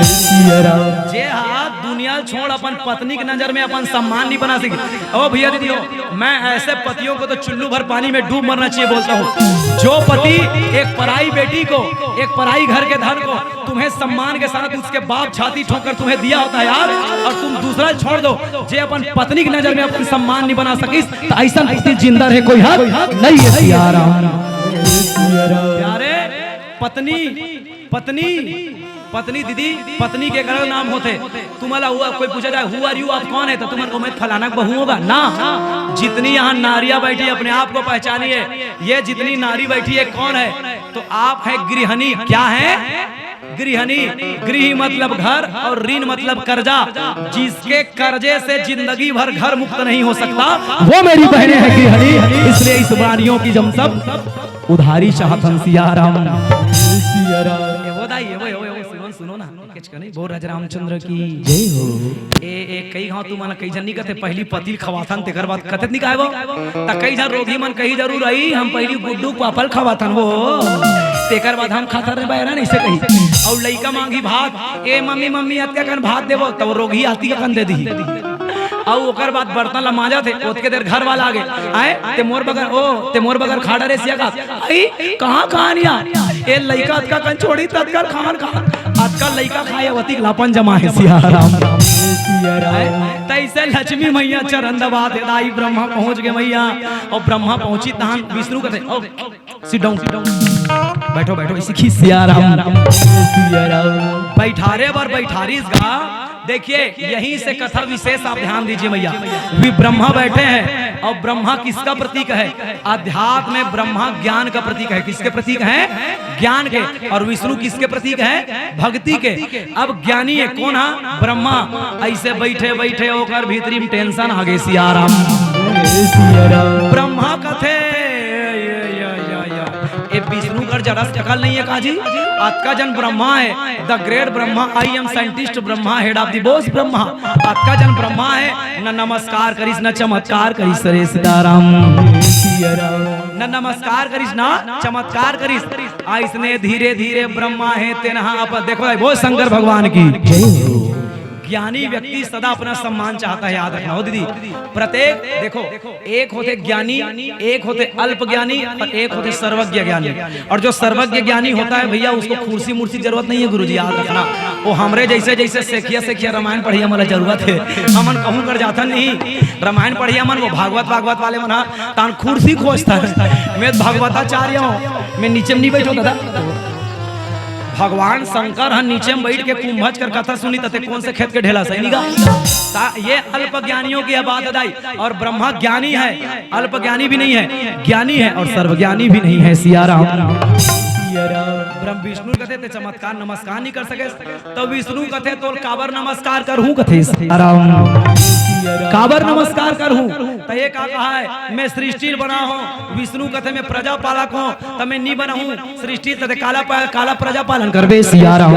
सिया राम। जे हा दुनिया छोड़ अपन पत्नी के नजर में अपन सम्मान नहीं बना सके। ओ भैया दीदी हो, मैं ऐसे पतियों को तो चुल्लू भर पानी में डूब मरना चाहिए बोलता हूँ। जो पति एक पराई बेटी को, एक पराई घर के धन को तुम्हें सम्मान के साथ उसके बाप छाती ठोंक कर तुम्हें दिया होता है यार, और तुम दूसरा छोड़ दो, जे अपन पत्नी की नजर में अपन सम्मान नहीं बना सकिस, तो ऐसा पति जिंदा रहे कोई हक नहीं है। सिया राम। प्यारे पत्नी, पत्नी, पत्नी दीदी, पत्नी के गलत नाम होते। तुम्हारा हुआ कोई पूछा जाए, "Who are you?", आप कौन है, तो तुम्हारे को मैं फलाना का बहू होगा ना। जितनी यहाँ नारियां बैठी, अपने आप को पहचानिए। ये जितनी नारी बैठी है, कौन है? तो आप हैं गृहिणी। क्या है? गृहिणी। गृह मतलब घर और ऋण मतलब कर्जा। जिसके कर्जे से जिंदगी भर घर मुक्त नहीं हो सकता, वो मेरी बहनें हैं गृहिणी। इसलिए इस वाणियों की हम सब उधारी चाहतन। सिया राम। सिया राम। ये वो दाई, ये वो, ये वो, ये वो, सुनो, सुनो ना। कचकनी बोल राजा रामचंद्र की जय हो। ए, ए, कई घाव तुमन कई झन नहीं कथे, पहली पति ल खवाथन, तेकर बाद कथे नहीं खाए वो। त कई झन रोगी मन कही जरूर आई, "हम पहली गुड्डू पापा ल खवाथन वो, तेकर बाद हम खाथन रे बैरा," नहीं से कही। और लइका मांगी भात, "ए मम्मी, मम्मी, अतका कन भात देबो," त वो रोगी आती का कन दे दी। अउ ओकर बाद बर्तन ला मांजत हे, ओतके देर घर वाला आगे, "आए, ते मोर बगर, ओ, ते मोर बगर खा डरे सिया का।" "आई, कहाँ, कहाँ नहीं आ? ए लइका अतका कन छोड़ी, ततका खान खा, अतका लइका खाए, अतिक लापन जमा है।" सिया राम। सिया राम। तैसे लक्ष्मी मैया चरण दबा दे, दाई ब्रह्मा पहुंच गए मैया, और ब्रह्मा पहुंची तहान विष्णु कथे, ओ, Sit down, sit down। बैठो, बैठो, इसी खींच सिया राम। सिया राम। बैठारे बर बैठारीस गा। देखिए, यहीं से कथा विशेष आप ध्यान दीजिए मैया। वे ब्रह्मा बैठे हैं और ब्रह्मा किसका प्रतीक है? अध्यात्म में ब्रह्मा ज्ञान का प्रतीक है। किसके प्रतीक है? ज्ञान के। और विष्णु किसके प्रतीक है? भक्ति के। अब ज्ञानी है कौन? हा, ब्रह्मा। ऐसे बैठे बैठे ओकर भीतरी में tension आ गई सिया राम। सिया राम। ब्रह्मा कथे, ये, ये, ये, ये, ये। ए विष्णु कर जरा से अकल नहीं है काजी? अतका जन ब्रह्मा है, the great Brahma, I am scientist Brahma, head of the boss Brahma. अतका जन ब्रह्मा है, न नमस्कार करिस, न चमत्कार करिस रे सिया राम। सिया राम। न नमस्कार करिस, न चमत्कार करिस। अइसने धीरे धीरे ब्रह्मा हे तेनहा अपन, देखो भाई, बोल शंकर भगवान की जय हो। ज्ञानी व्यक्ति सदा अपना सम्मान चाहता है, याद रखना हो दीदी। प्रत्येक, देखो, एक होते ज्ञानी, एक होते अल्प ज्ञानी और एक होते सर्वज्ञ ज्ञानी। और जो सर्वज्ञ ज्ञानी होता है भैया, उसको कुर्सी मुर्सी की जरूरत नहीं है गुरुजी, याद रखना। वो हमरे जैसे, जैसे सेखिया सेखिया रामायण पढ़िया मन ला जरूरत है। हमन कहूँ कर जाथन नहीं, रामायण पढ़िया मन, वो भागवत भागवत वाले मन हा, तान कुर्सी खोजथन। मैं भागवताचार्य हूँ, मैं नीचे में नहीं बैठो दादा। भगवान शंकर ह नीचे में बैठ के कुंभज कर कथा सुनी, तते कौन से खेत के ढेला सही निगा? ता ये अल्प ज्ञानियों की बात है दाई। और ब्रह्मा ज्ञानी है, अल्प ज्ञानी भी नहीं है, ज्ञानी है और सर्वज्ञानी भी नहीं है। सिया राम। सिया राम। ब्रह्म विष्णु कथे ते चमत्कार नमस्कार नहीं कर सके, तो विष्णु कथे तो काबर नमस्कार करहूँ कथे। सिया राम। काबर नमस्कार करहूँ? तो ये का कहा है, मैं सृष्टि बना हूँ, विष्णु कथे मैं प्रजा पालक हूँ, तो मैं नहीं बना हूँ सृष्टि, तो काला पा-, काला प्रजा पालन करबे। सिया राम।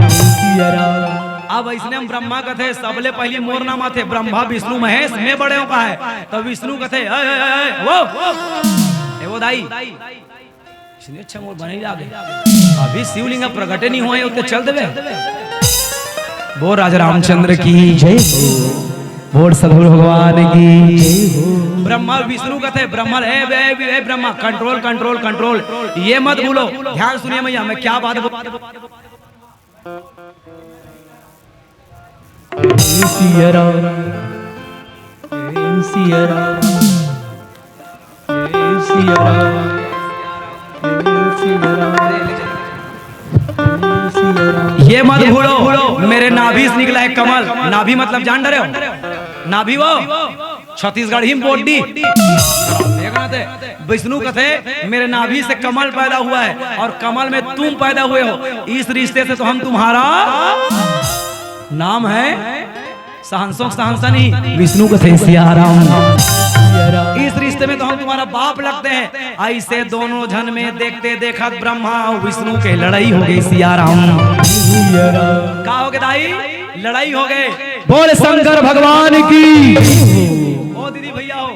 सिया राम। अब अइसने म ब्रह्मा कथे, "सबले पहिली मोर नाम आथे, ब्रह्मा, विष्णु, महेश, मैं बड़े हूँ" कहे। त विष्णु कथे, "ए, ए, ए, ए, वो, ए, वो दाई, इसने अच्छा मोर बने लागे, अभी शिवलिंग प्रगटे नहीं होय, ओते चल देबे।" बोल राजा रामचंद्र की जय हो, बोल सदगुरु भगवान की जय हो। ब्रह्मा विष्णु कथे, ब्रह्मा, "ए, ए, ए, ए, ब्रह्मा, control, control, control, ये मत भूलो, ध्यान सुनिए मैया, मैं क्या बात बोल" सिया राम, सिया राम, सिया राम, सिया राम। ये मत भूलो, मेरे नाभि से निकला है कमल। नाभि मतलब जान डरे हो? नाभि वो छत्तीसगढ़ी में बोड्डी। देखना थे, विष्णु कथे, "मेरे नाभि से कमल पैदा हुआ है और कमल में तुम पैदा हुए हो, इस रिश्ते से तो हम तुम्हारा नाम है सहनसों सहनसा नहीं।" विष्णु कथे, "सिया राम, इस रिश्ते में तो हम तुम्हारा बाप लगते हैं।" ऐसे दोनों झन में देखते देखत ब्रह्मा अउ विष्णु के लड़ाई हो गई। सिया राम, का हो गए दाई? लड़ाई हो गए। बोल शंकर भगवान की। ओ दीदी भैया हो,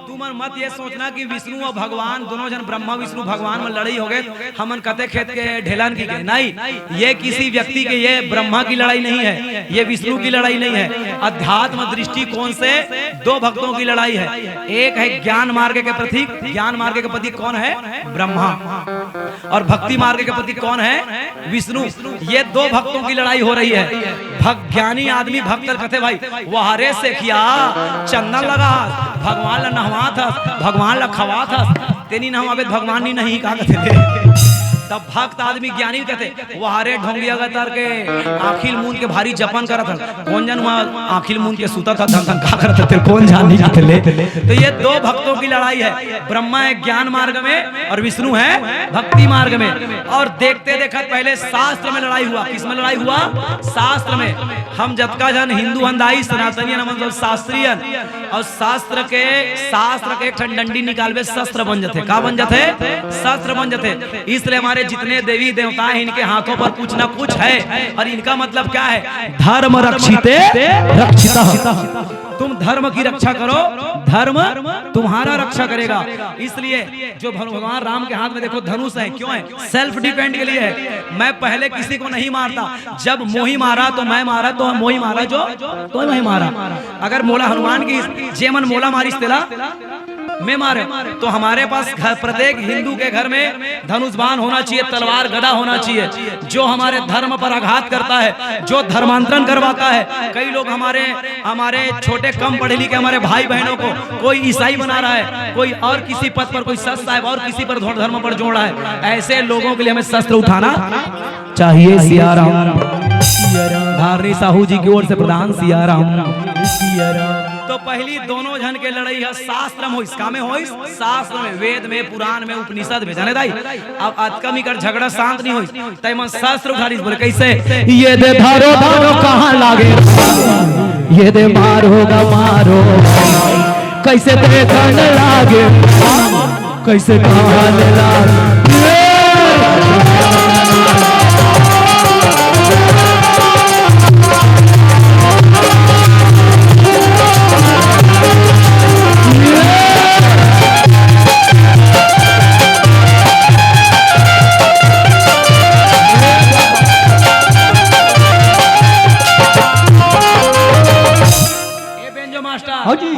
तुमन मत ये सोचना कि विष्णु अउ भगवान, दोनों झन ब्रह्मा विष्णु भगवान में लड़ाई हो गए, हमन कते खेत के ढेलन की गए। नहीं, ये किसी व्यक्ति के, ये ब्रह्मा की लड़ाई नहीं है, ये विष्णु की लड़ाई नहीं है। अध्यात्म दृष्टिकोण से दो भक्तों की लड़ाई है। एक है ज्ञान मार्ग के प्रतीक, ज्ञान मार्ग के प्रतीक कौन है? ब्रह्मा। और भक्ति मार्ग के प्रतीक कौन है? विष्णु। ये दो भक्तों की लड़ाई हो रही है। भक्त, ज्ञानी आदमी भक्त ल कथे, "भाई, वहारे से किया चंदन लगा, भगवान ला नहवात हस, भगवान ला खवात हस, तेनी नहवाबे त भगवान नी नही का कथे।" तब भक्त आदमी ज्ञानी कथे, "वहारे ढोंगिया गतर के आँखी ल मूंद के भारी जपन करत हस, कोन जन वहाँ आँखी ल मूंद के सुतत हस, धन धन का करत हस, तेल कोन जानी कथे ले।" तो ये दो भक्तों की लड़ाई है, ब्रह्मा है ज्ञान मार्ग में और विष्णु है भक्ति मार्ग में। और देखते देखत पहले शास्त्र में लड़ाई हुआ। किस में लड़ाई हुआ? शास्त्र में। हम जतका झन हिंदू हन दाई, सनातनी हन, हमन सब शास्त्री हन। और शास्त्र के, शास्त्र के एक ठन डंडी निकालबे, शस्त्र बन जथे। का बन जथे? शस्त्र बन जथे। इसलिए हमारे जितने देवी देवता हैं, इनके हाथों पर कुछ ना कुछ है। और इनका मतलब क्या है? धर्म रक्षिते रक्षितः। तुम धर्म की रक्षा करो, धर्म तुम्हारा रक्षा करेगा। इसलिए जो भगवान राम के हाथ में देखो धनुष है, क्यों है? सेल्फ डिफेंस के लिए है। मैं पहले किसी को नहीं मारता, जब मोही मारा तो मैं मारा, तो मोही मारा जो तो मैं मारा। अगर मोला हनुमान की, जे मन मोला मारिस तेला मैं मारे, तो हमारे पास घर, प्रत्येक हिंदू के घर में धनुष बाण होना चाहिए, तलवार गदा होना चाहिए। जो हमारे धर्म पर आघात करता है, जो धर्मांतरण करवाता है, कई लोग हमारे, हमारे छोटे कम पढ़े लिखे हमारे भाई बहनों को कोई ईसाई बना रहा है, कोई और किसी पद पर, कोई सत साहब और किसी पर धो-, धर्म पर जोड़ रहा है। ऐसे लोगों के लिए हमें शस्त्र उठाना चाहिए। सिया राम। धारणी साहू जी की ओर से प्रदान। सिया राम। तो पहली दोनों झन के लड़ाई है शास्त्र में होइस। का में होइस? शास्त्र में, वेद में, पुराण में, उपनिषद में। जाने दाई, अब अतका मिकर झगड़ा शांत नहीं होइस। तै मन शस्त्र उठा लिस, बोले, "कैसे?" ये दे धारो, धारो कहाँ लागे? ये दे मारो गा मारो, कैसे देखन लागे? कैसे कहन लागे? ए बेंजो मास्टर। हाँ जी।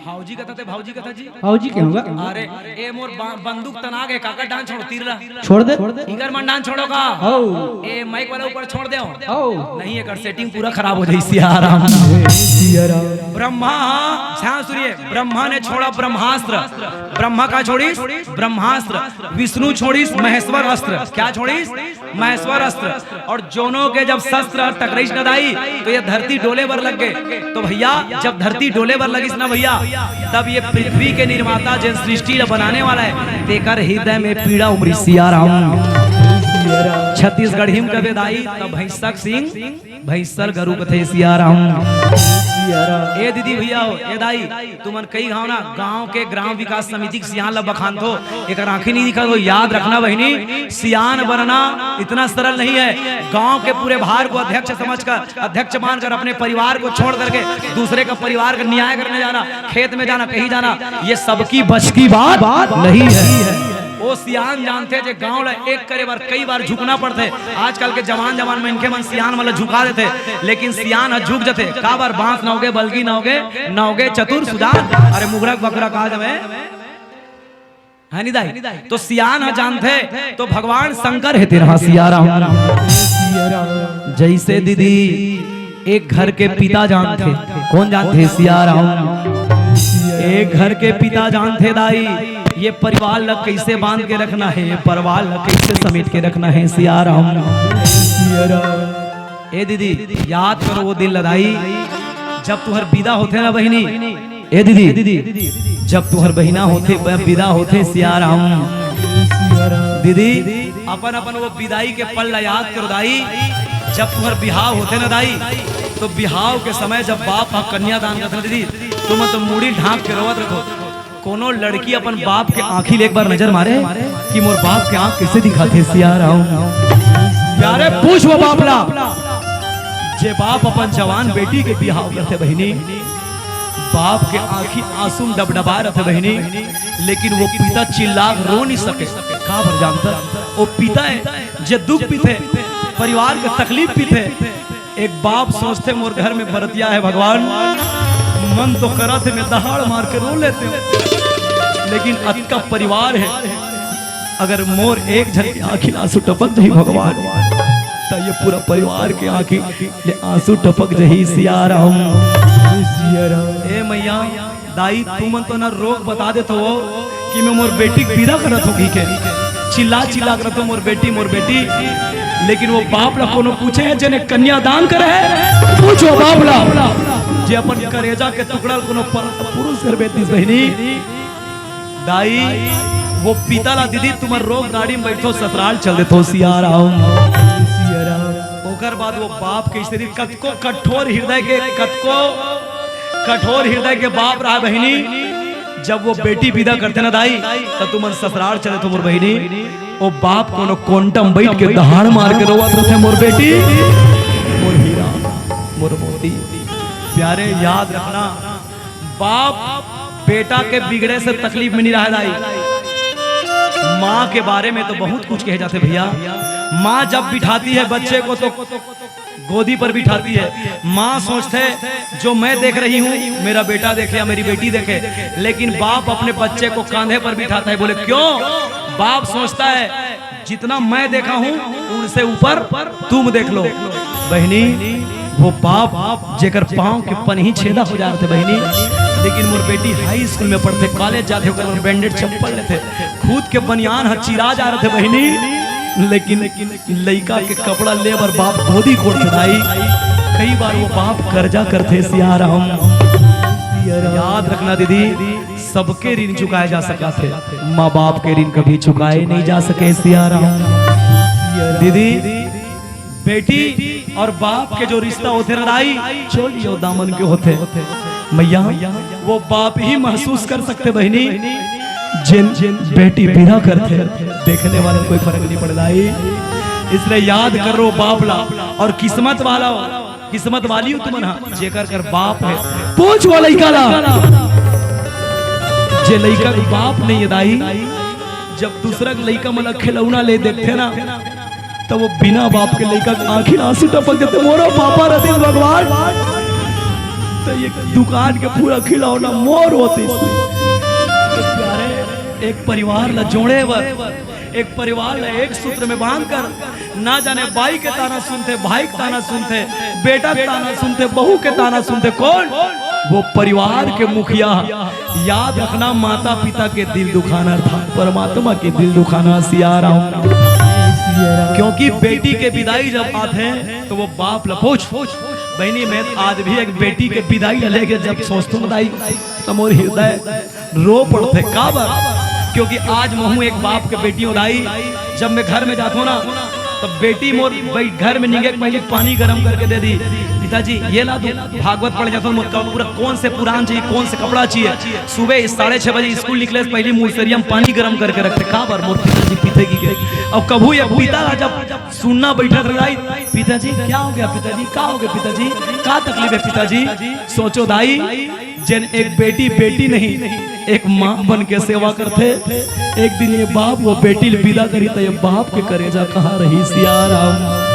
भाऊजी कथा ते, भाऊजी कथा जी। भाऊजी के होगा? अरे, ए मोर बा-, बंदूक तना गे, काकर डांड छोड़ो, तीर ला। छोड़ दे। इकर मन डांड छोड़ो का? हो। ए माइक वाला ऊपर छोड़ दे। हो। नहीं, एकर सेटिंग पूरा खराब हो जाई, सिया राम। सिया राम। ब्रह्मा, ध्यान सुनिए, ब्रह्मा ने छोड़ा ब्रह्मास्त्र। ब्रह्मा का छोड़ीस? ब्रह्मास्त्र। विष्णु छोड़ीस महेश्वर अस्त्र। क्या छोड़ीस? महेश्वर अस्त्र। और जोनों के जब शस्त्र टकराइस न दाई, तो ये धरती डोले बर लग गए। तो भैया, जब धरती डोले बर लगिस ना भैया, तब ये पृथ्वी के निर्माता, जेन सृष्टि ला बनाने वाला है, तेकर हृदय में पीड़ा उमरिस, सिया राम। छत्तीसगढ़ी में कबे दाई, तब भैंसक सिंह, भैंसर गरु कथे, सिया राम। ए दीदी भैया हो, ए दाई, तुमन कई घाव ना गांव के ग्राम विकास समिति के सियान ल बखानथो, एकर आंखी नहीं दिखत हो। याद रखना बहिनी, सियान बनना इतना सरल नहीं है। गांव के पूरे भार को अध्यक्ष समझकर, अध्यक्ष मानकर अपने परिवार को छोड़ करके दूसरे का परिवार का न्याय करने जाना, खेत में जाना, कहीं जाना, ये सबकी बस की बात नहीं है। ओ सियान जानथे जे गांव ल एक करे बर कई बार झुकना पड़थे। आजकल के जवान जवान मनखे मन सियान मन ल झुका देथे, लेकिन सियान ह झुक जथे। काबर? बांस नवगे, बलगी नवगे, नवगे चतुर सुजान। अरे मुगरक बकरा का जमे, है नी दाई? तो सियान ह जानथे तो भगवान शंकर हे तेरा सियाराम। जैसे दीदी एक घर के पिता जानथे, कौन जानथे? सियाराम। एक घर के पिता जानथे दाई, ये परिवार ल कैसे बांध के रखना है, ये परिवार ल कैसे समेट के रखना है। सियाराम। ए दीदी, याद करो वो दिन ल दाई, जब तुहर विदा होथे ना बहिनी। ए दीदी, जब तुहर बहिना होथे, ब-, विदा होथे सियाराम। दीदी, अपन अपन वो विदाई के पल ला याद करो दाई। जब तुहर बिहाव होथे ना दाई, तो बिहाव के समय जब बाप ह कन्यादान करथे ना दीदी, तुमन तो मुड़ी ढांक के रोवत रथो। कोनो लड़की अपन बाप के आंखी ले एक बार नजर मारे कि मोर बाप के आंख कैसे दिखाथे सियाराम। प्यारे पूछ वो बाप ला, जे बाप अपन जवान बेटी के बिहाव करथे बहिनी, बाप के आंखी आंसू म डबडबा रथे बहिनी, लेकिन वो पिता चिल्ला के रो नहीं सके। काबर जानता? वो पिता है जे दुख पीथे, परिवार के तकलीफ पीथे। एक बाप सोचथे मोर घर में बरतिया है भगवान, मन तो करथे मैं दहाड़ मार के रो लेतेंव, लेकिन अतका परिवार है, अगर मोर एक झन के आंखी ले आंसू टपक जाही भगवान, त ये पूरा परिवार के आंखी ले आंसू टपक जाही सियाराम। ए मैया, दाई, तुमन तो ना रोक बता देथो कि मैं मोर बेटी के विदा करत हों कहिके। चिल्ला चिल्ला करत हों मोर बेटी, मोर बेटी, लेकिन वो बाप ला कोनो पूछे है जेने कन्यादान करे है? पूछो बाप ला, जे अपन करेजा के टुकड़ा ल कोनो पर-, पुरुष कर बेटिस बहिनी। दाई, वो पिता ला दीदी तुमन रोक गाड़ी में बैठो, ससुराल चल देथो सियाराम। ओकर बाद वो बाप के स्थिति कतको कठोर हृदय के, कतको कठोर हृदय के बाप रहा बहिनी, जब वो बेटी विदा करथे ना दाई, त तुमन ससुराल चले थो मोर बहिनी। ओ बाप कोनो कोंटा म बैठ के दहाड़ मार के रोवत रथे, मोर बेटी, मोर हीरा, मोर मोती। प्यारे, याद रखना, बाप बेटा के बिगड़े से तकलीफ में नहीं रहा दाई। माँ के बारे में तो बहुत कुछ कहे जाथे भैया। माँ जब बिठाती है बच्चे को तो गोदी पर बिठाती है। माँ सोचथे जो मैं देख रही हूँ, मेरा बेटा देखे या मेरी बेटी देखे, लेकिन बाप अपने बच्चे को कांधे पर बिठाता है। बोले क्यों? बाप सोचता है जितना मैं देखा हूँ उनसे ऊपर तुम देख लो। बहिनी, वो बाप जेकर पाँव के पनही छेदा हो जाथे बहिनी, लेकिन मोर बेटी हाई स्कूल में पढ़थे, कॉलेज जाथे, ओकर बर ब्रांडेड चप्पल लेथे, खुद के बनियान ह चिरा जाथे बहिनी, लेकिन लइका के कपड़ा ले बर बाप गोदी कोड़थे दाई। कई बार वो बाप कर्जा करथे सियाराम। याद रखना दीदी, सबके ऋण चुकाए जा सकथे, माँ बाप के ऋण कभी चुकाए नहीं जा सके सियाराम। दीदी, बेटी और बाप के जो रिश्ता होथे ना दाई, चोली अउ दामन के होथे। मैया, वो बाप ही महसूस कर सकथे बहिनी, जेन बेटी विदा करथे, देखने वाले कोई फर्क नहीं पड़े दाई। इसलिए याद करो बाप ला, और किस्मत वाला हो, किस्मत वाली हो तुमन हा, जेकर कर बाप है। पूछ वो लइका ला, जे लइका के बाप नहीं है दाई, जब दूसरा के लइका मन ला खिलौना ले देखथे ना, त वो बिना बाप के लइका के आंखी ले आंसू टपक जाथे, मोरो पापा रहितिस भगवान, त ये दुकान के पूरा खिलौना मोर होतिस। प्यारे, एक परिवार ला जोड़े बर, एक परिवार ला एक सूत्र में बांध कर, ना जाने बाई के ताना सुनथे, भाई के ताना सुनथे, बेटा के ताना सुनथे, बहू के ताना सुनथे, कौन? वो परिवार के मुखिया। याद रखना, माता पिता के दिल दुखाना अर्थात परमात्मा के दिल दुखाना सियाराम। क्योंकि बेटी के विदाई जब आथे तो वो बाप ला पूछ, बहिनी, मैं आज भी एक बेटी के विदाई ला लेके जब सोचथों दाई, त मोर हृदय रो पड़थे। काबर? क्योंकि आज महूं एक बाप के बेटी हों दाई, जब मैं घर में जाथों ना, तब बेटी मोर भाई घर में निंगे के पहली पानी गरम करके दे दी, पिताजी, ये ला दो, भागवत पढ़े जाथंव, मोर कपड़ा कौन से पुरान चाहिए, कौन से कपड़ा चाहिए। सुबह साढ़े छह बजे स्कूल निकले से पहले मुसरिया म पानी गरम करके रखथे, काबर मोर पिताजी पीथे कहिके। अउ कभू ये पिता ला जब सुनना बइठत रहे, "पिताजी, क्या हो गया पिताजी, का हो गया पिताजी, का तकलीफ हे पिताजी?" सोचो दाई, जेन एक बेटी, बेटी नहीं, एक माँ बन के सेवा करथे, एक दिन ये बाप वो बेटी ल विदा करही, त ये बाप के करेजा कहाँ रही? सिया राम।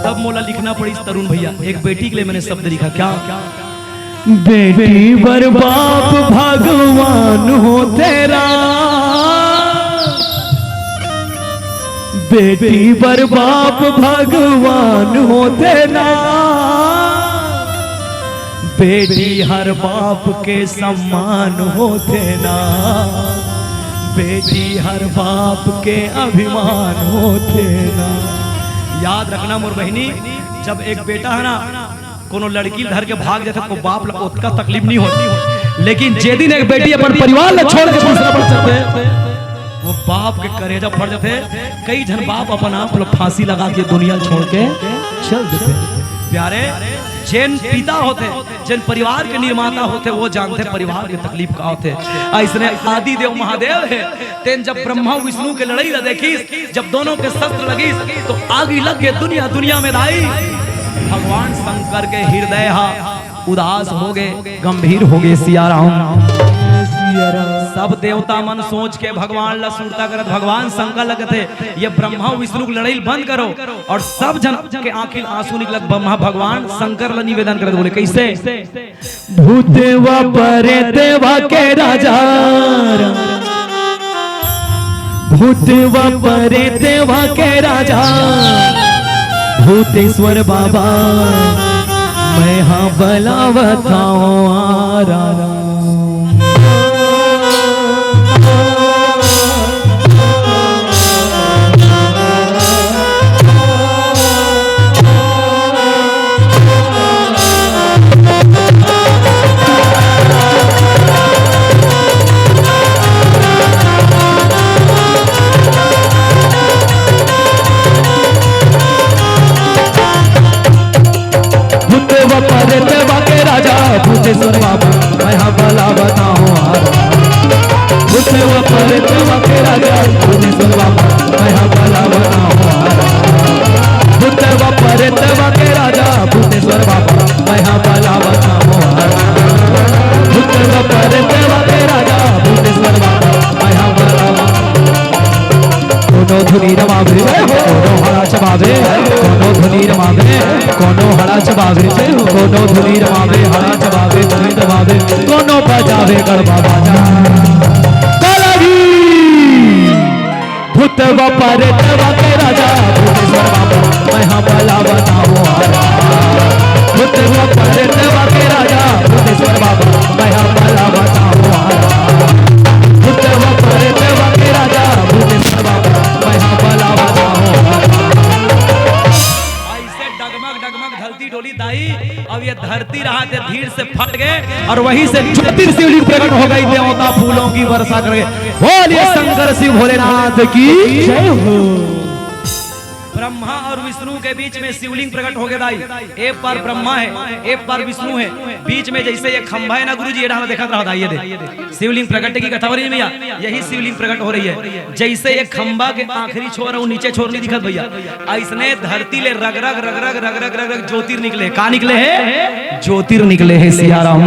तब मोला लिखना पड़िस तरुण भैया, एक बेटी के लिए मैंने शब्द लिखा। क्या? बेटी बर बाप भगवान होथे रा, बेटी बर बाप भगवान होथे ना, बेटी हर बाप के सम्मान होथे ना, बेटी हर बाप के अभिमान होथे ना। याद रखना मोर बहिनी, जब एक बेटा हे ना, कोनो लड़की ल धर के भाग जाथे, ओ बाप ल ओतका तकलीफ नहीं होती, लेकिन जे दिन एक बेटी अपन परिवार ल छोड़ के दूसरा पर चलथे, वो बाप के करेजा फट जाथे। कई झन बाप अपन आप ल फांसी लगा के दुनिया छोड़ के चल देथे। प्यारे, जेन पिता होथे, जेन परिवार के निर्माता होथे, वो जानथे परिवार के तकलीफ का होथे। अइसने आदि देव महादेव हे, तेन जब ब्रह्मा विष्णु के लड़ई ल देखिस, जब दोनों के शस्त्र लगिस, तो आगी लग के दुनिया, दुनिया में दाई भगवान शंकर के हृदय हा उदास हो गे, गंभीर हो गे। सिया राम। सब देवता मन सोच के भगवान ला सुरता करत, भगवान शंकर ला कथे, "ये ब्रह्मा विष्णु के लड़ई ल बंद करो।" और सब झन के आंखी ल आंसू निकलत, ब्रह्मा भगवान शंकर ला निवेदन करत बोले, कैसे? भूतवा परेतवा के राजा, भूतवा परेतवा के राजा, भूतेश्वर बाबा, मैं हा बलावत हंव आराम। भूतवा परेतवा के राजा भूतेश्वर बाबा, मैं हा बलावत हंव आराम। भूतवा परेतवा के राजा भूतेश्वर बाबा, मैं हा बलावत हंव आराम। भूतवा परेतवा के राजा भूतेश्वर बाबा, मैं हा बलावत हंव आराम। भूतवा परेतवा के राजा भूतेश्वर बाबा, मैं हा बलावत। कोनो धुनी रमावे, कोनो हड़ा चबावे, कोनो धुनी रमावे, कोनो हड़ा चबावे, कोनो धुनी रमावे, हड़ा चबावे, धुनी रमावे, कोनो बजावे गड़बा बाजा। कलगी! भूतवा परेतवा के राजा भूतेश्वर बाबा, मैं हा बलावत हंव आराम। भूतवा परेतवा के राजा भूतेश्वर बाबा, मैं हा बलावत हंव आराम। भूतवा परेतवा के राजा भूतेश्वर बाबा, मैं हा बलावत हंव आराम। ऐसे डगमग डगमग धरती डोली दाई, अब ये धरती रहा थे धीर से फट गए और वहीं से ज्योतिर शिवलिंग प्रकट हो गई, देवता फूलों की वर्षा कर गए। बोलिए शंकर शिव भोलेनाथ की जय हो। ब्रह्मा और विष्णु के बीच में शिवलिंग प्रकट हो गए दाई। एक बार ब्रह्मा है, एक बार विष्णु है, बीच में जैसे ये खंभा है ना गुरुजी, ये डाला देखत रहा दाई, ये दे शिवलिंग प्रकट की कथा हो रही है भैया, यही शिवलिंग प्रकट हो रही है। जैसे ये खंभा के आखिरी छोर अउ नीचे छोर नहीं दिखत भैया, अइसने धरती ले रग रग रग रग रग रग रग रग ज्योतिर निकले। का निकले हे? ज्योतिर निकले हे। सिया राम।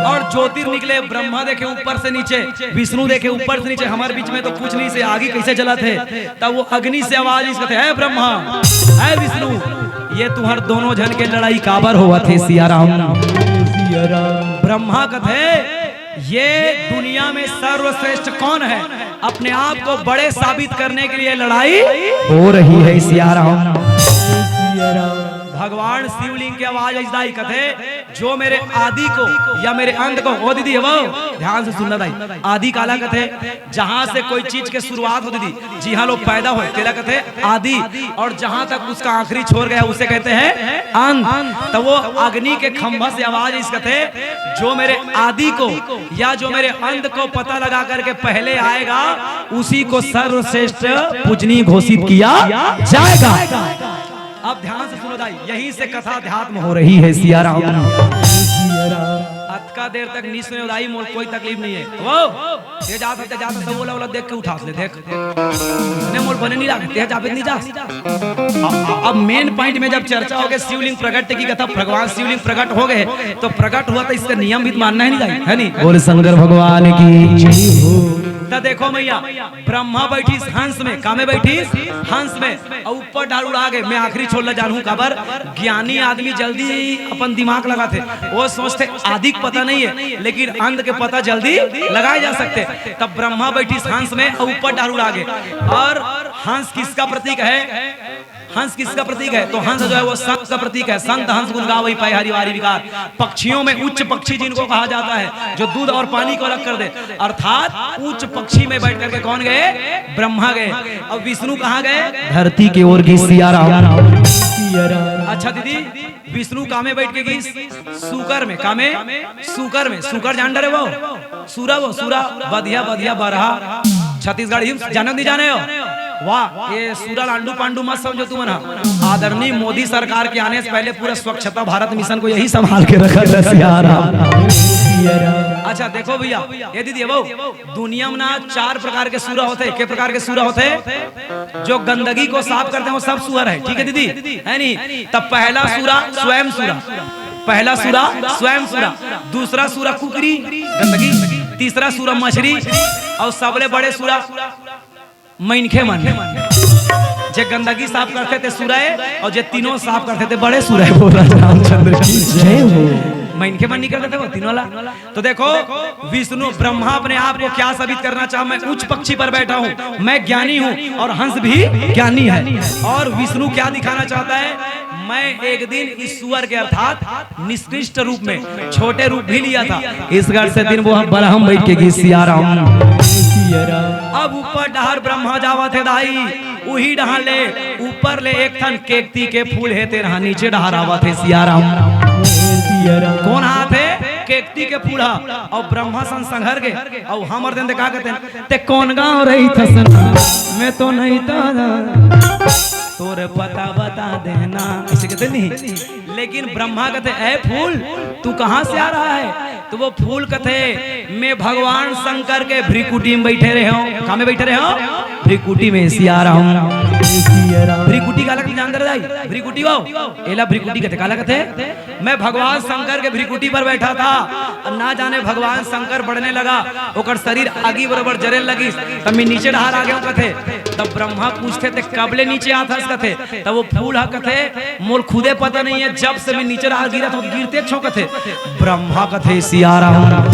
और ज्योतिर निकले, ब्रह्मा देखे ऊपर से नीचे, विष्णु देखे ऊपर से नीचे, हमारे बीच में तो कुछ नहीं से आगी कैसे जलत हे? तब वो अग्नि से आवाज आइस कथे, "हे ब्रह्मा, हे विष्णु, ये तुम्हार दोनों झन के लड़ाई काबर होवत हे?" सिया राम। ब्रह्मा कथे, ये दुनिया में सर्वश्रेष्ठ कौन है? अपने आप को बड़े साबित करने के लिए लड़ाई हो रही है। सिया राम। भगवान शिवलिंग के आवाज अइस दाई कथे, जो मेरे आदि को या मेरे अंत को, ओ दीदी, हे वो, ध्यान से सुनना दाई, आदि काला कथे, जहां से कोई चीज के शुरुआत होथे दीदी, जिहां लोग पैदा होय, तेला कथे आदि, और जहां तक उसका आखिरी छोर गया, उसे कहते हैं अंत। तो वो अग्नि के खंभा से आवाज आइस कथे, जो मेरे आदि को या जो मेरे अंत को पता लगा करके पहले आएगा, उसी को सर्वश्रेष्ठ पूजनीय घोषित किया जाएगा। अब ध्यान से सुनो दाई, यहीं से कथा अध्यात्म हो रही है। सिया राम। अतका देर तक नी सुने दाई, मोर कोई तकलीफ नहीं है। वो ये जात हते, जात हते, ओला ओला देख के उठास ले, देख। ने मोर बने नहीं लागते, जाबे नहीं जा। अब मेन पॉइंट में जब चर्चा हो गई शिवलिंग प्रगट की कथा, भगवान शिवलिंग प्रगट हो गए, तो प्रगट हुआ तो इसका नियम भी तो मानना है नहीं दाई, है नहीं? बोल शंकर भगवान की। तो देखो मैया, ब्रह्मा बैठीस हंस में, कामे बैठीस? हंस में। अउ ऊपर डार उड़ा गे। मैं आखिरी छोर ला जानहूं, काबर ज्ञानी आदमी जल्दी अपन दिमाग लगाथे, वो सोचथे आदि के पता नहीं है, लेकिन अंत के पता जल्दी लगाए जा सकथे। तब ब्रह्मा बैठीस हंस में अउ ऊपर डार उड़ा गे। और हंस किसका प्रतीक है? हंस किसका प्रतीक है? तो हंस जो है वो संत का प्रतीक है। संत हंस गुन गावै पाए हरि वारी विकार। पक्षियों में उच्च पक्षी जिनको कहा जाता है, जो दूध और पानी को अलग कर दे, अर्थात उच्च पक्षी में बैठ करके कौन गए? ब्रह्मा गए। अब विष्णु कहाँ गए? धरती के ओर गए। सिया राम। अच्छा दीदी, विष्णु कामे बैठ के गीस? सूकर में। कामे? सूकर में। सूकर जान डरे वो? सूरा वो, सूरा, बधिया, बधिया, बरहा। छत्तीसगढ़ी जानत नहीं जाने हो? वाह, ये सूरा लांडू पांडू मत समझो तुमन हा। आदरणीय मोदी सरकार के आने से पहले पूरा स्वच्छता भारत मिशन को यही संभाल के रखा था। सिया राम। अच्छा देखो भैया, ये दीदी, वो दुनिया में ना चार प्रकार के सूरा होते। के प्रकार के सूरा होते? जो गंदगी को साफ करते हैं, वो सब सूअर है, ठीक है दीदी, है नहीं? तब पहला सूरा स्वयं सूरा, पहला सूरा स्वयं सूरा, दूसरा सूरा कुकरी, गंदगी, तीसरा सूरा मछली, और सबले बड़े सूरा मनखे मन। जे गंदगी साफ करथे ते सूरा ए, और जे तीनों साफ करथे ते बड़े सूरा ए। बोला रामचंद्र की जय हो। मनखे मन नहीं करते थे वो तीनों ला। तो देखो, विष्णु ब्रह्मा अपने आप को क्या साबित करना चाहा, मैं उच्च पक्षी पर बैठा हूँ, मैं ज्ञानी हूँ, और हंस भी ज्ञानी है। और विष्णु क्या दिखाना चाहता है? मैं एक दिन इस सूअर के अर्थात निकृष्ट रूप में छोटे रूप भी लिया था, इस घर से दिन वो हम बलहम बैठ के गीस। सिया राम। अब ऊपर डहर ब्रह्मा जावत हे दाई, उही डहर ले ऊपर ले एक ठन केकती के फूल हे, तेन हा नीचे डहर आवत हे। सिया राम। कौन हाथ हे? केकती के फूल हा। अउ ब्रह्मा सन संघर गे, अउ हमर दिन दे का कहते हैं, ते कौन गांव रही थस ना? मैं तो नहीं था। तोर पता बता देना, ऐसे कहते नहीं। लेकिन ब्रह्मा कहते, "ए फूल, तू कहाँ से आ रहा है?" तो वो फूल कहते, "मैं भगवान शंकर के भ्रिकुटी में बैठे रहे हो।" कहाँ में बैठे रहे हो? भ्रिकुटी में। सिया राम। भ्रिकुटी काला कहते जान दे रहा है? भ्रिकुटी हो, एला भ्रिकुटी कहते, काला कहते? मैं भगवान शंकर के भ्रिकुटी पर बैठा था, और ना जाने भगवान शंकर बढ़ने लगा, ओकर शरीर आगी बरोबर जरे लगिस, तब मैं नीचे डहार आ गया हूँ कथे। तब ब्रह्मा पूछते, "ते कब ले नीचे आथस?" कथे। तब वो फूल हा कथे, "मोर खुदे पता नहीं है, जब से मैं नीचे डहार गिरा था, गिरते छो," कथे। ब्रह्मा कथे, "सिया राम, ए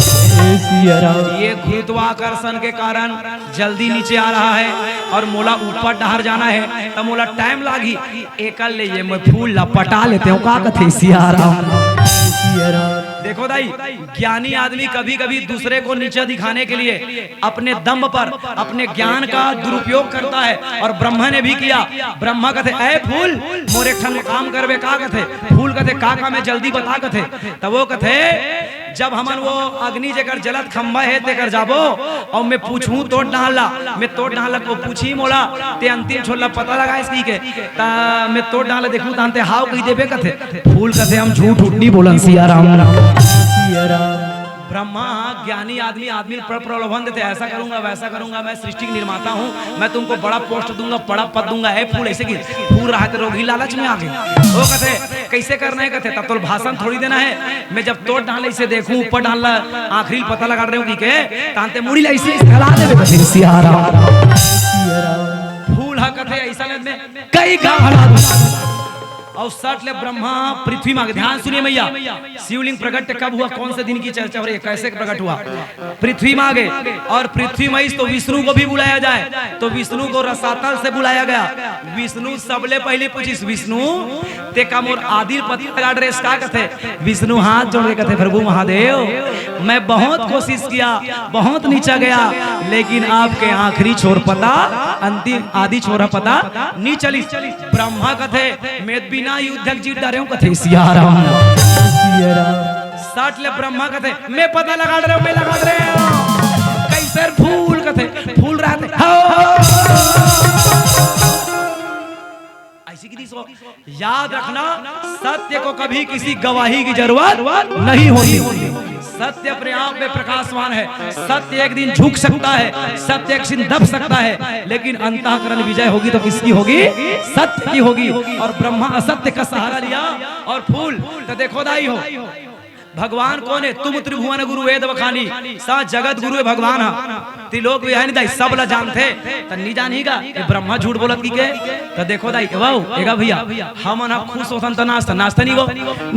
सिया राम।" ये गुरुत्वाकर्षण के कारण जल्दी नीचे आ रहा है और मोला ऊपर डहार जाना है, तब मोला टाइम लागी। एकर ले ये मैं फूल ला पटा लेते हूँ, का कथे सिया राम। सिया राम। देखो दाई, ज्ञानी आदमी कभी-कभी दूसरे को नीचा दिखाने के लिए अपने दंभ पर अपने ज्ञान का दुरुपयोग करता है, और ब्रह्मा ने भी किया। ब्रह्मा कथे, "ए फूल, मोर एक ठन काम करबे का?" कथे। फूल कथे, "का काम हे, जल्दी बता," कथे। तब वो कथे, जब हमन वो अग्नि जेकर जलत खंभा हे तेकर जाबो, अउ मैं पूछहूं तोर डहार ला, मैं तोर डहार ला, वो पूछही मोला, ते अंतिम छोर ला पता लगाएस कहिके, त मैं तोर डहार ला देखहूं, तहां ते हाव कहि देबे कथे। फूल कथे, "हम झूठ उठ नहीं बोलन सिया राम।" सिया राम। ब्रह्मा ज्ञानी आदमी, आदमी पर प्रलोभन देथे, "ऐसा करूंगा, वैसा करूंगा, मैं सृष्टि के निर्माता हूँ, मैं तुमको बड़ा पोस्ट दूंगा, बड़ा पद दूंगा।" ए फूल, ऐसे कि फूल रहा तो रोगी लालच में आ गए। वो कथे, "कैसे करना है?" कथे, "तब तो भाषण थोड़ी देना है, मैं जब तोर डहार ला ऐसे देखहूं, ऊपर डहार ला आखिरी पता लगा रहे हो कि के, तहां ते मुड़ी ला ऐसे हिला देबे।" कथे सिया राम। फूल हा कथे, "ऐसा में कई गांव हला दूं।" और सट ले ब्रह्मा पृथ्वी में आ गे। ध्यान सुनिए मैया, शिवलिंग प्रकट कब हुआ, कौन से दिन की चर्चा हो रही है, कैसे प्रकट हुआ? पृथ्वी में आ गे। और पृथ्वी में इस तो विष्णु को भी बुलाया जाए, तो विष्णु को रसातल से बुलाया गया। विष्णु सबले पहले पूछिस, "विष्णु, ते का मोर आदि पता लगा डरेस का?" कथे। विष्णु हाथ जोड़ के कथे, "प्रभु महादेव, मैं बहुत कोशिश किया, बहुत नीचा गया, लेकिन आपके आखिरी छोर पता, अंतिम आदि छोर पता नी चलिस।" ब्रह्मा कथे, "मैं बिना युद्ध के जीत डारे हूं," कथे सिया राम। सिया राम। सट ले ब्रह्मा कथे, "मैं पता लगा डरे हूं, मैं लगा डरे हूं।" कैसे फूल कथे, फूल रहते, "हो।" ऐसी की याद रखना, सत्य को कभी किसी गवाही की जरूरत नहीं होती। सत्य अपने आप में प्रकाशवान है। सत्य एक दिन झुक सकता है, सत्य एक दिन दब सकता है, लेकिन अंतःकरण विजय होगी तो किसकी होगी? सत्य की होगी। और ब्रह्मा असत्य का सहारा लिया और फूल तो देखो दाई हो। भगवान कोन हे? तुम त्रिभुवन गुरु वेद बखानी, सा जगत गुरु हे भगवान हा। त्रिलोक भी हे नहीं दाई, सब ला जानथे। त नहीं जानी का ये ब्रह्मा झूठ बोलत कि के? त देखो दाई, ए बाऊ, ए गा भैया, हमन ह खुश होथन त नाचथन, नाचथन नहीं वो।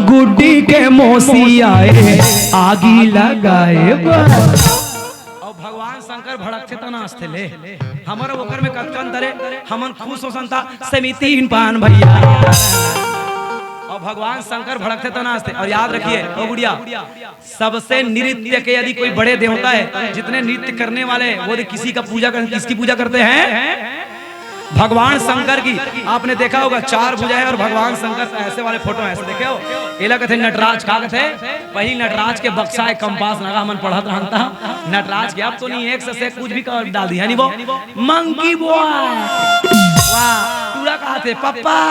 गुड्डी के मौसी आए, आगी लगाए बस। अउ भगवान शंकर भड़कथे त नाचथे ले। हमर ओकर में कतका अंतर हे? हमन खुश होथन त समिति इन पान भैया। अउ भगवान शंकर भड़कथे त नाचथे। अउ याद रखिए, ओ गुड़िया, सबसे नृत्य के यदि कोई बड़े देवता है, जितने नृत्य करने वाले हैं, वो यदि किसी का पूजा कर, किसकी पूजा करते हैं? भगवान शंकर की। आपने देखा होगा, चार भुजाएं और भगवान शंकर, ऐसे वाले फोटो ऐसे देखे हो? एला कथे नटराज, का कथे? पहली नटराज के बक्सा एक कंपास लगा, हमन पढ़त रहन था। नटराज के अब तो नहीं, एक से, से कुछ भी कर डाल दिया नहीं वो। मंकी बॉय। वाह, टूरा कहा थे, "पप्पा,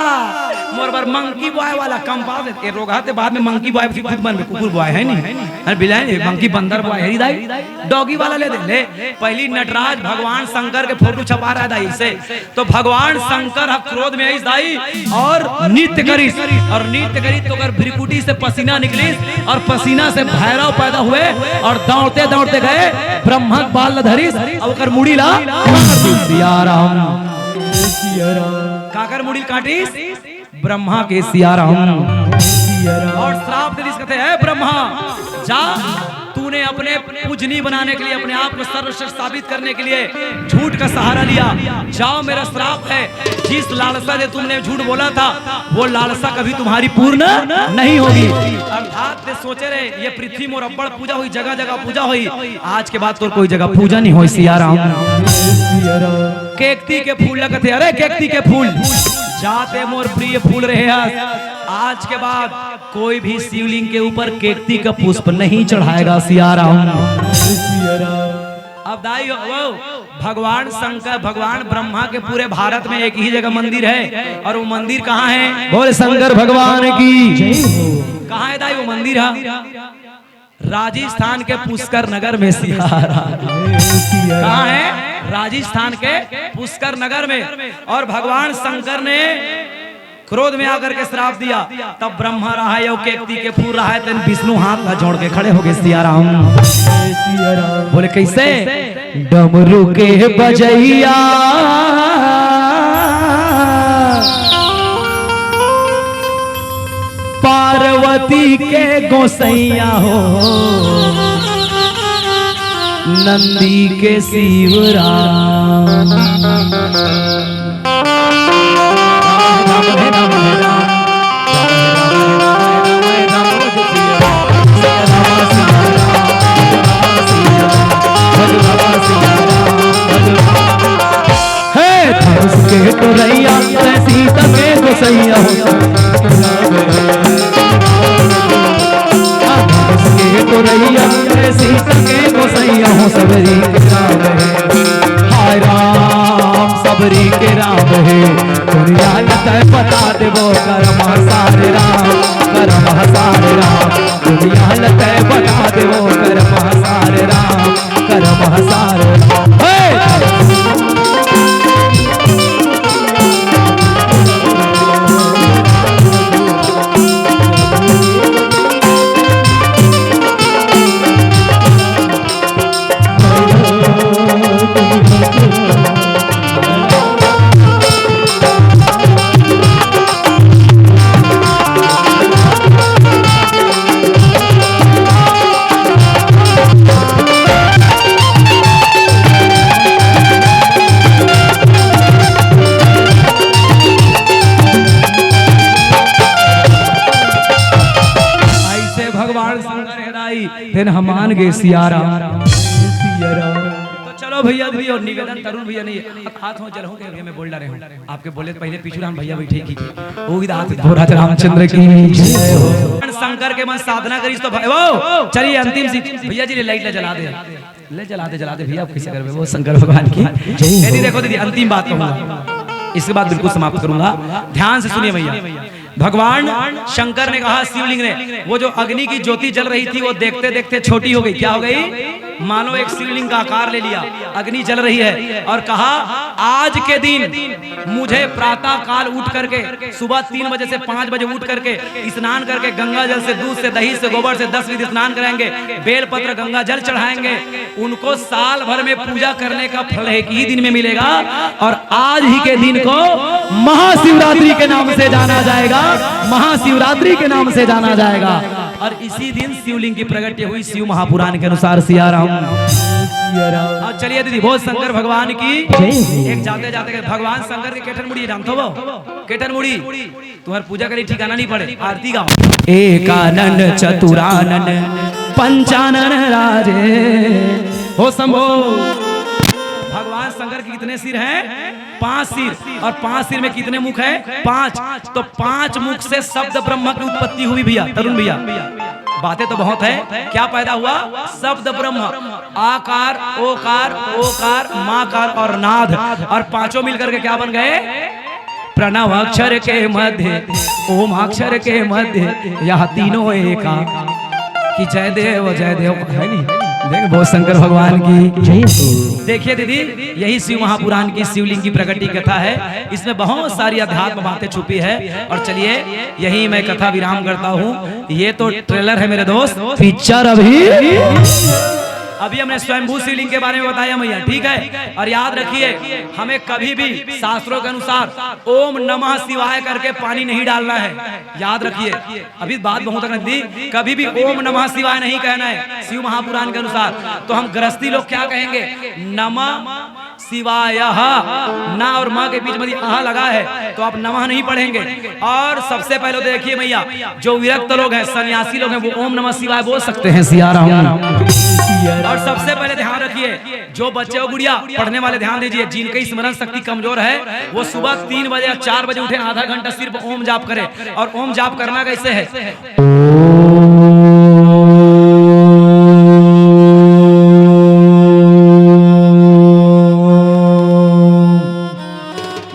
मोर बर मंकी बॉय वाला कंपास दे।" ए रोगहा ते बाद में मंकी बॉय फिर खुद मन में कुकुर बॉय है नहीं। अरे बिलाय नहीं, मंकी बंदर बॉय है नहीं दाई। डॉगी वाला ले दे, ले। पहली नटराज भगवान शंकर के फोटो छपा रहा है दाई से। तो भगवान शंकर ह क्रोध में आइस दाई और नृत्य करिस, और नृत्य करिस तो ओकर भ्रिकुटी से पसीना निकलिस, और पसीना से भैरव पैदा हुए, और दौड़ते दौड़ते गए, ब्रह्मा के बाल ल धरिस, और ओकर मुड़ी ला काट दिस। सिया राम। काकर मुड़ी ल काटिस? ब्रह्मा के। सिया राम। और श्राप दे दिस, कथे, "हे ब्रह्मा, जा, तूने अपने पूजनी बनाने के लिए, अपने आप को सर्वश्रेष्ठ साबित करने के लिए झूठ का सहारा लिया। जाओ, मेरा श्राप है, जिस लालसा से तुमने झूठ बोला था, वो लालसा कभी तुम्हारी पूर्ण नहीं होगी।" अर्थात ते सोचे रहे, ये पृथ्वी मोर अब्बड़ पूजा हुई, जगह जगह पूजा हुई, आज के बाद तोर कोई जगह पूजा नहीं होई। सिया राम। केकती के फूल लगत हे, अरे केकती के फूल, जाते मोर प्रिय फूल रहे हस, आज के बाद कोई भी शिवलिंग के ऊपर केकती का पुष्प नहीं चढ़ाएगा। सिया राम। अब दाई हो, वो भगवान शंकर, भगवान ब्रह्मा के पूरे भारत में एक ही जगह मंदिर है, और वो मंदिर कहाँ है? बोल शंकर भगवान की। कहाँ है दाई वो मंदिर? हाँ, राजस्थान के पुष्कर नगर में। सिया राम। कहाँ है? राजस्थान के पुष्कर नगर में। और भगवान शंकर ने क्रोध में आकर के श्राप दिया, तब ब्रह्मा रहा है, केकती के फूल रहा है, तेन विष्णु हाथ ला जोड़ के खड़े हो गए। सिया राम। बोले, "कैसे?" डमरू के बजैया, पार्वती के गोसैया हो, नंदी के शिवराम। हे धनुष के टोरैया, तै सीता के गोसैया हो। धनुष के टोरैया, तै सीता के गोसैया हो, सबरी के राम है। हाय राम, सबरी के राम है। दुनिया ल तै बता देबो, करम सारे राम, करम सारे राम। दुनिया ल तै बता देबो, करम सारे राम, करम सारे। हे! ऐसे भगवान शंकर हृदय, तेन हमान गे सिया राम। तो चलो भैया, भैया, निवेदन तरुण भैया नहीं, हाथ हो जल हो के मैं बोल रहे हूँ। आपके बोले पहले पीछू राम भैया बैठे की, वो भी हाथ। भोराज रामचंद्र की जय हो। शंकर के मन साधना करिस तो भाई, वो चलिए अंतिम सी, भैया जी ले लाइट ले जला दे, ले जला दे, जला दे भैया, आप कैसे करबे, वो शंकर भगवान की जय हो। दीदी देखो दीदी, अंतिम बात कहूँगा। इसके बाद बिल्कुल समाप्त करूंगा, ध्यान से सुनिए भैया। भगवान शंकर ने कहा, शिवलिंग ने, वो जो अग्नि की ज्योति जल रही थी, वो देखते देखते छोटी हो गई। क्या हो गई? मानो एक शिवलिंग का आकार ले लिया। अग्नि जल रही है और कहा, आज के दिन मुझे प्रातः काल उठ करके, सुबह तीन बजे से पाँच बजे उठ करके, स्नान करके, गंगा जल से, दूध से, दही से, गोबर से दस विधि स्नान कराएंगे, बेलपत्र गंगा जल चढ़ाएंगे, उनको साल भर में पूजा करने का फल एक ही दिन में मिलेगा। और आज ही के दिन को महाशिवरात्रि के नाम से जाना जाएगा, महाशिवरात्रि के नाम से जाना जाएगा। और इसी दिन शिवलिंग की प्रगट हुई, शिव महापुराण के अनुसार। सिया राम। अब चलिए दीदी, बोल शंकर भगवान की। एक जाते जाते के भगवान शंकर के केठन मुड़ी जानत हो? केठन मुड़ी। तुम्हार पूजा करे ठिकाना नहीं पड़े, आरती गाओ। एकानन चतुरानन पंचानन राजे। हो शंभो। भगवान शंकर के कितने सिर हैं? पांच सिर। और पांच सिर में कितने मुख है? पांच। तो पांच मुख से शब्द ब्रह्म की उत्पत्ति हुई भैया, तरुण भैया। बातें तो बहुत है, क्या पैदा हुआ? शब्द ब्रह्म। आकार, ओकार, ओकार, माकार और नाद, और पांचों मिलकर के क्या बन गए? प्रणव अक्षर के मध्य, ओम अक्षर के मध्य, यह तीनों एका। कि जय देव, जय देव, है नी? देख, बोल शंकर भगवान की। जय हो। देखिए दीदी, यही शिव महापुराण की शिवलिंग की प्रगति कथा है। इसमें बहुत सारी अध्यात्म बातें छुपी है। और चलिए, यही मैं कथा विराम करता हूँ। ये तो ट्रेलर है मेरे दोस्त, पिक्चर अभी। अभी हमने स्वयंभू शिवलिंग के बारे में बताया भैया, ठीक है? और याद रखिए, हमें कभी भी शास्त्रों के अनुसार ओम नमः शिवाय करके पानी नहीं डालना है, याद रखिए। अभी बात बहुत अगर दी, कभी भी ओम नमः शिवाय नहीं कहना है शिव महापुराण के अनुसार। तो हम गृहस्थी लोग क्या कहेंगे? नमः शिवाय। ना और माँ के बीच में यदि अहा लगा है तो आप नमः नहीं पढ़ेंगे। और सबसे पहले देखिए भैया, जो विरक्त लोग हैं, सन्यासी लोग हैं, वो ओम नमः शिवाय बोल सकते हैं। सिया राम। और सबसे पहले ध्यान रखिए, जो बच्चे हो गुड़िया पढ़ने वाले, ध्यान दीजिए, जिनकी स्मरण शक्ति कमजोर है, वो सुबह तीन बजे या चार बजे उठे, आधा घंटा सिर्फ ओम जाप करें। और ओम जाप करना कैसे है?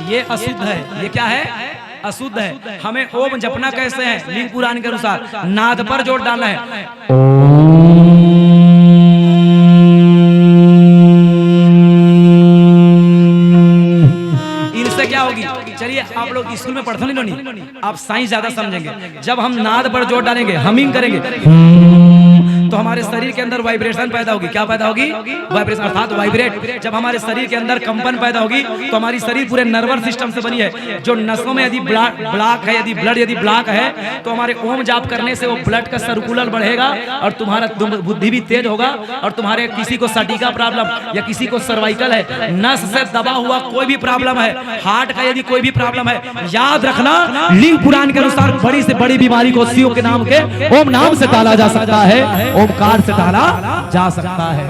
ये अशुद्ध है। ये क्या है? अशुद्ध है। हमें ओम जपना कैसे है? लिंग पुराण के अनुसार नाद पर जोर डालना है। इनसे क्या होगी? चलिए, आप लोग स्कूल में पढ़ते नहीं, नहीं? आप साइंस ज्यादा समझेंगे। जब हम नाद पर जोर डालेंगे, हमिंग करेंगे, हम्म, तो हमारे शरीर के अंदर वाइब्रेशन पैदा होगी। क्या पैदा होगी? वाइब्रेशन अर्थात वाइब्रेट। जब हमारे शरीर के अंदर कंपन पैदा होगी तो हमारी शरीर पूरे नर्वस सिस्टम से बनी है। जो नसों में यदि ब्ला-, ब्लॉक है, यदि ब्लड यदि ब्लॉक है, तो हमारे ओम जाप करने से वो ब्लड का सर्कुलर बढ़ेगा और तुम्हारा दुम-, बुद्धि भी तेज होगा। और तुम्हारे किसी को सटिका प्रॉब्लम या किसी को सर्वाइकल है, नस से दबा हुआ कोई भी प्रॉब्लम है, हार्ट का यदि कोई भी प्रॉब्लम है, याद रखना, लिंग पुराण के अनुसार बड़ी से बड़ी बीमारी को शिव के नाम के ओम नाम से टाला जा सकता है, ओमकार से टाला जा सकता है।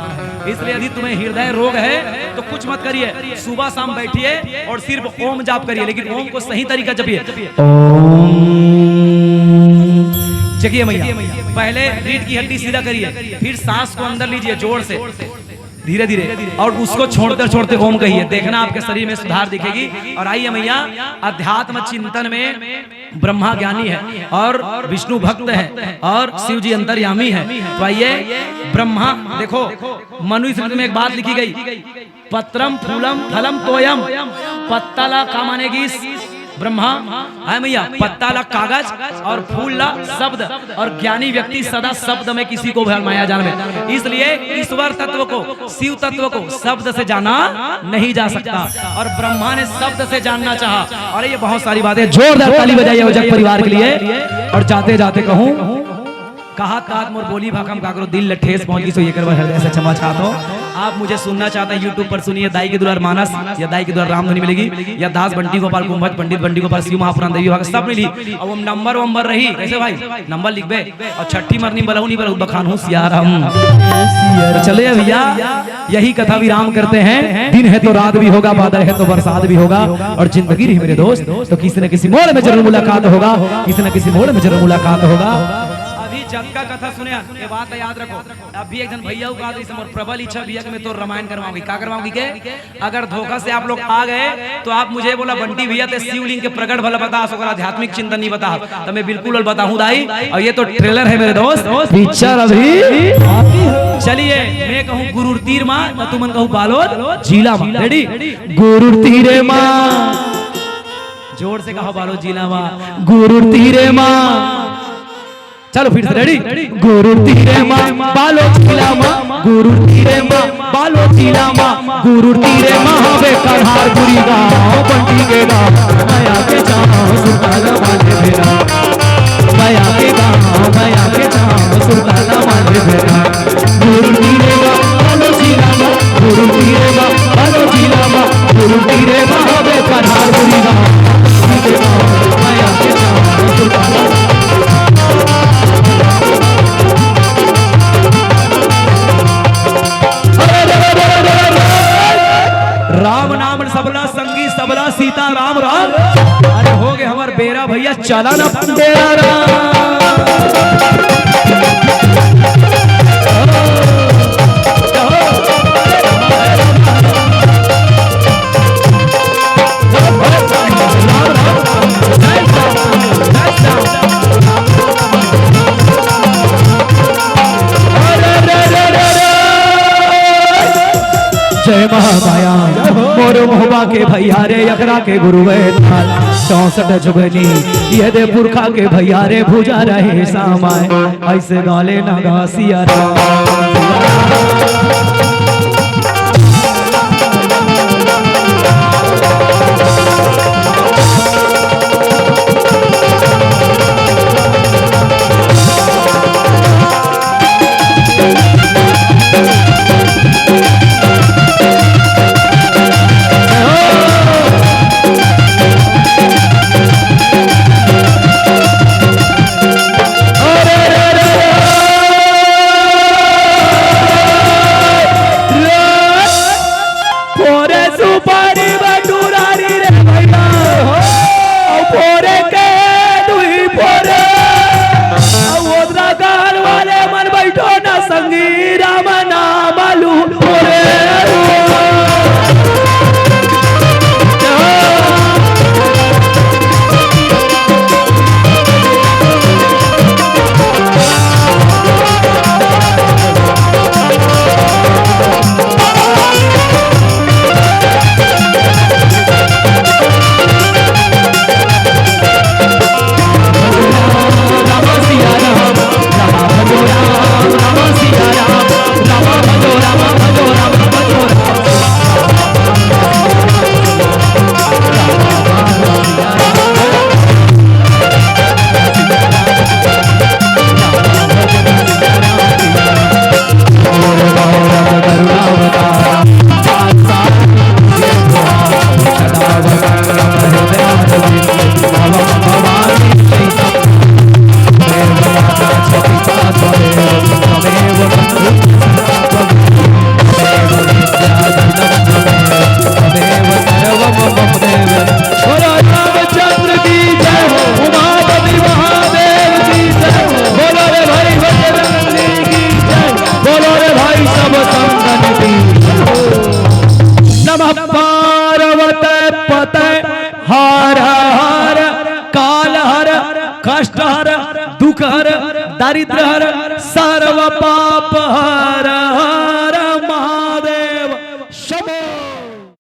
इसलिए यदि तुम्हें हृदय रोग है तो कुछ मत करिए, सुबह शाम बैठिए और सिर्फ ओम जाप करिए, लेकिन ओम को सही तरीका जपिए। ओम। जगिए मैया, पहले रीढ़ की हड्डी सीधा करिए, फिर सांस को अंदर लीजिए जोर से, धीरे धीरे, और उसको छोड़ते छोड़ते ओम कहिए। देखना, आपके शरीर में सुधार दिखेगी। और आइए मैया, अध्यात्म चिंतन में ब्रह्मा ज्ञानी है और विष्णु भक्त है और शिव जी अंतर्यामी है। तो आइए, ब्रह्मा, देखो, मनुस्मृति में एक बात लिखी गई, पत्रम फूलम फलम तोयम। पत्ता ला का माने गिस? ब्रह्मा। है मैया, पत्ता ला कागज और फूल ला शब्द, और ज्ञानी व्यक्ति सदा शब्द में किसी को भरमाया जान में। इसलिए ईश्वर तत्व को, शिव तत्व को शब्द से जाना नहीं जा सकता, और ब्रह्मा ने शब्द से जानना चाहा। और ये बहुत सारी बातें, जोरदार ताली बजाइए उजक परिवार के लिए। और जाते जाते कहूँ, कहा तात मोर बोली भाखा म काकरो दिल ल ठेस पहुंच गिस हो, एकर बर हृदय से क्षमा चाहत हो। आप मुझे सुनना चाहते हैं, YouTube पर सुनिए दाई के दुलार मानस या दाई के दुलार रामधुनी मिलेगी, या दास बंटी गोपाल कुंभज, पंडित बंटी गोपाल, शिव महापुराण, देवी भागवत सब मिली। अब हम नंबर वंबर रही, कैसे भाई? नंबर लिखबे। और छठी मरनी बलऊ नहीं बलऊ बखान हूँ सिया राम। तो चले भैया, यही कथा विराम करते हैं। दिन है तो रात भी होगा, बादल है तो बरसात भी होगा, और जिंदगी रही मेरे दोस्त तो किसी न किसी मोड़ में जरूर मुलाकात होगा, किसी न किसी मोड़ में जरूर मुलाकात होगा। अभी जतका कथा सुने हन, ये बात ला याद रखो। अब भी एक झन भैया का आदमी से मोर प्रबल इच्छा भैया के मैं तोर रामायण करवाऊंगी। का करवाऊंगी के? अगर धोखा से आप लोग आ गए तो आप मुझे बोला, "बंटी भैया, ते शिवलिंग के प्रकट भला बता, ओकर आध्यात्मिक चिंतन नहीं बता।" तो मैं बिल्कुल बताहूँ दाई, और ये तो ट्रेलर है मेरे दोस्त, पिक्चर अभी। चलिए, मैं कहूँ गुरुर तीर माँ, तो तुमन कहूँ बालोद जिला माँ। रेडी? गुरुर तीरे माँ, जोर से कहो, बालोद जिला माँ, गुरुर तीरे माँ। चलो फिर से, रेडी? गुरुर तीरे माँ, बालोद जिला माँ, गुरुर तीरे माँ, बालोद जिला माँ, गुरुर तीरे माँ, हवे कन्हारपुरी गाँव, बंटी के गाँव, मया के चाँव, सुरताल माने भेरा। मया के गाँव, मया के चाँव, सुरताल माने भेरा। गुरुर तीरे माँ, बालोद जिला माँ, गुरुर तीरे माँ, बालोद जिला माँ, गुरुर तीरे माँ, हवे कन्हारपुरी गाँव, बंटी के गाँव, मया के चाँव, सुरताल राम नाम सबला संगी सबला सीता राम राम। अरे हो गए हमर बेरा भैया, चला ना डेरा राम। जय महामाया। मोर मोहबा के भैया रे, अखरा के गुरु बैठा, चौसठ जुगनी ये दे पुरखा के भैया रे, भुजा रहे सामाय, ऐसे गाले ना गा सिया राम। फोरे सुपारी बटुरारी रे भैया, अउ फोरे के दुई फोरे, अउ ओदरा गाल वाले मन बैठो ना संगी, राम नाम लूटो रे। नमः पार्वत पत हर हर काल हर कष्ट हर दुख हर दारिद्र हर सर्व पाप हर।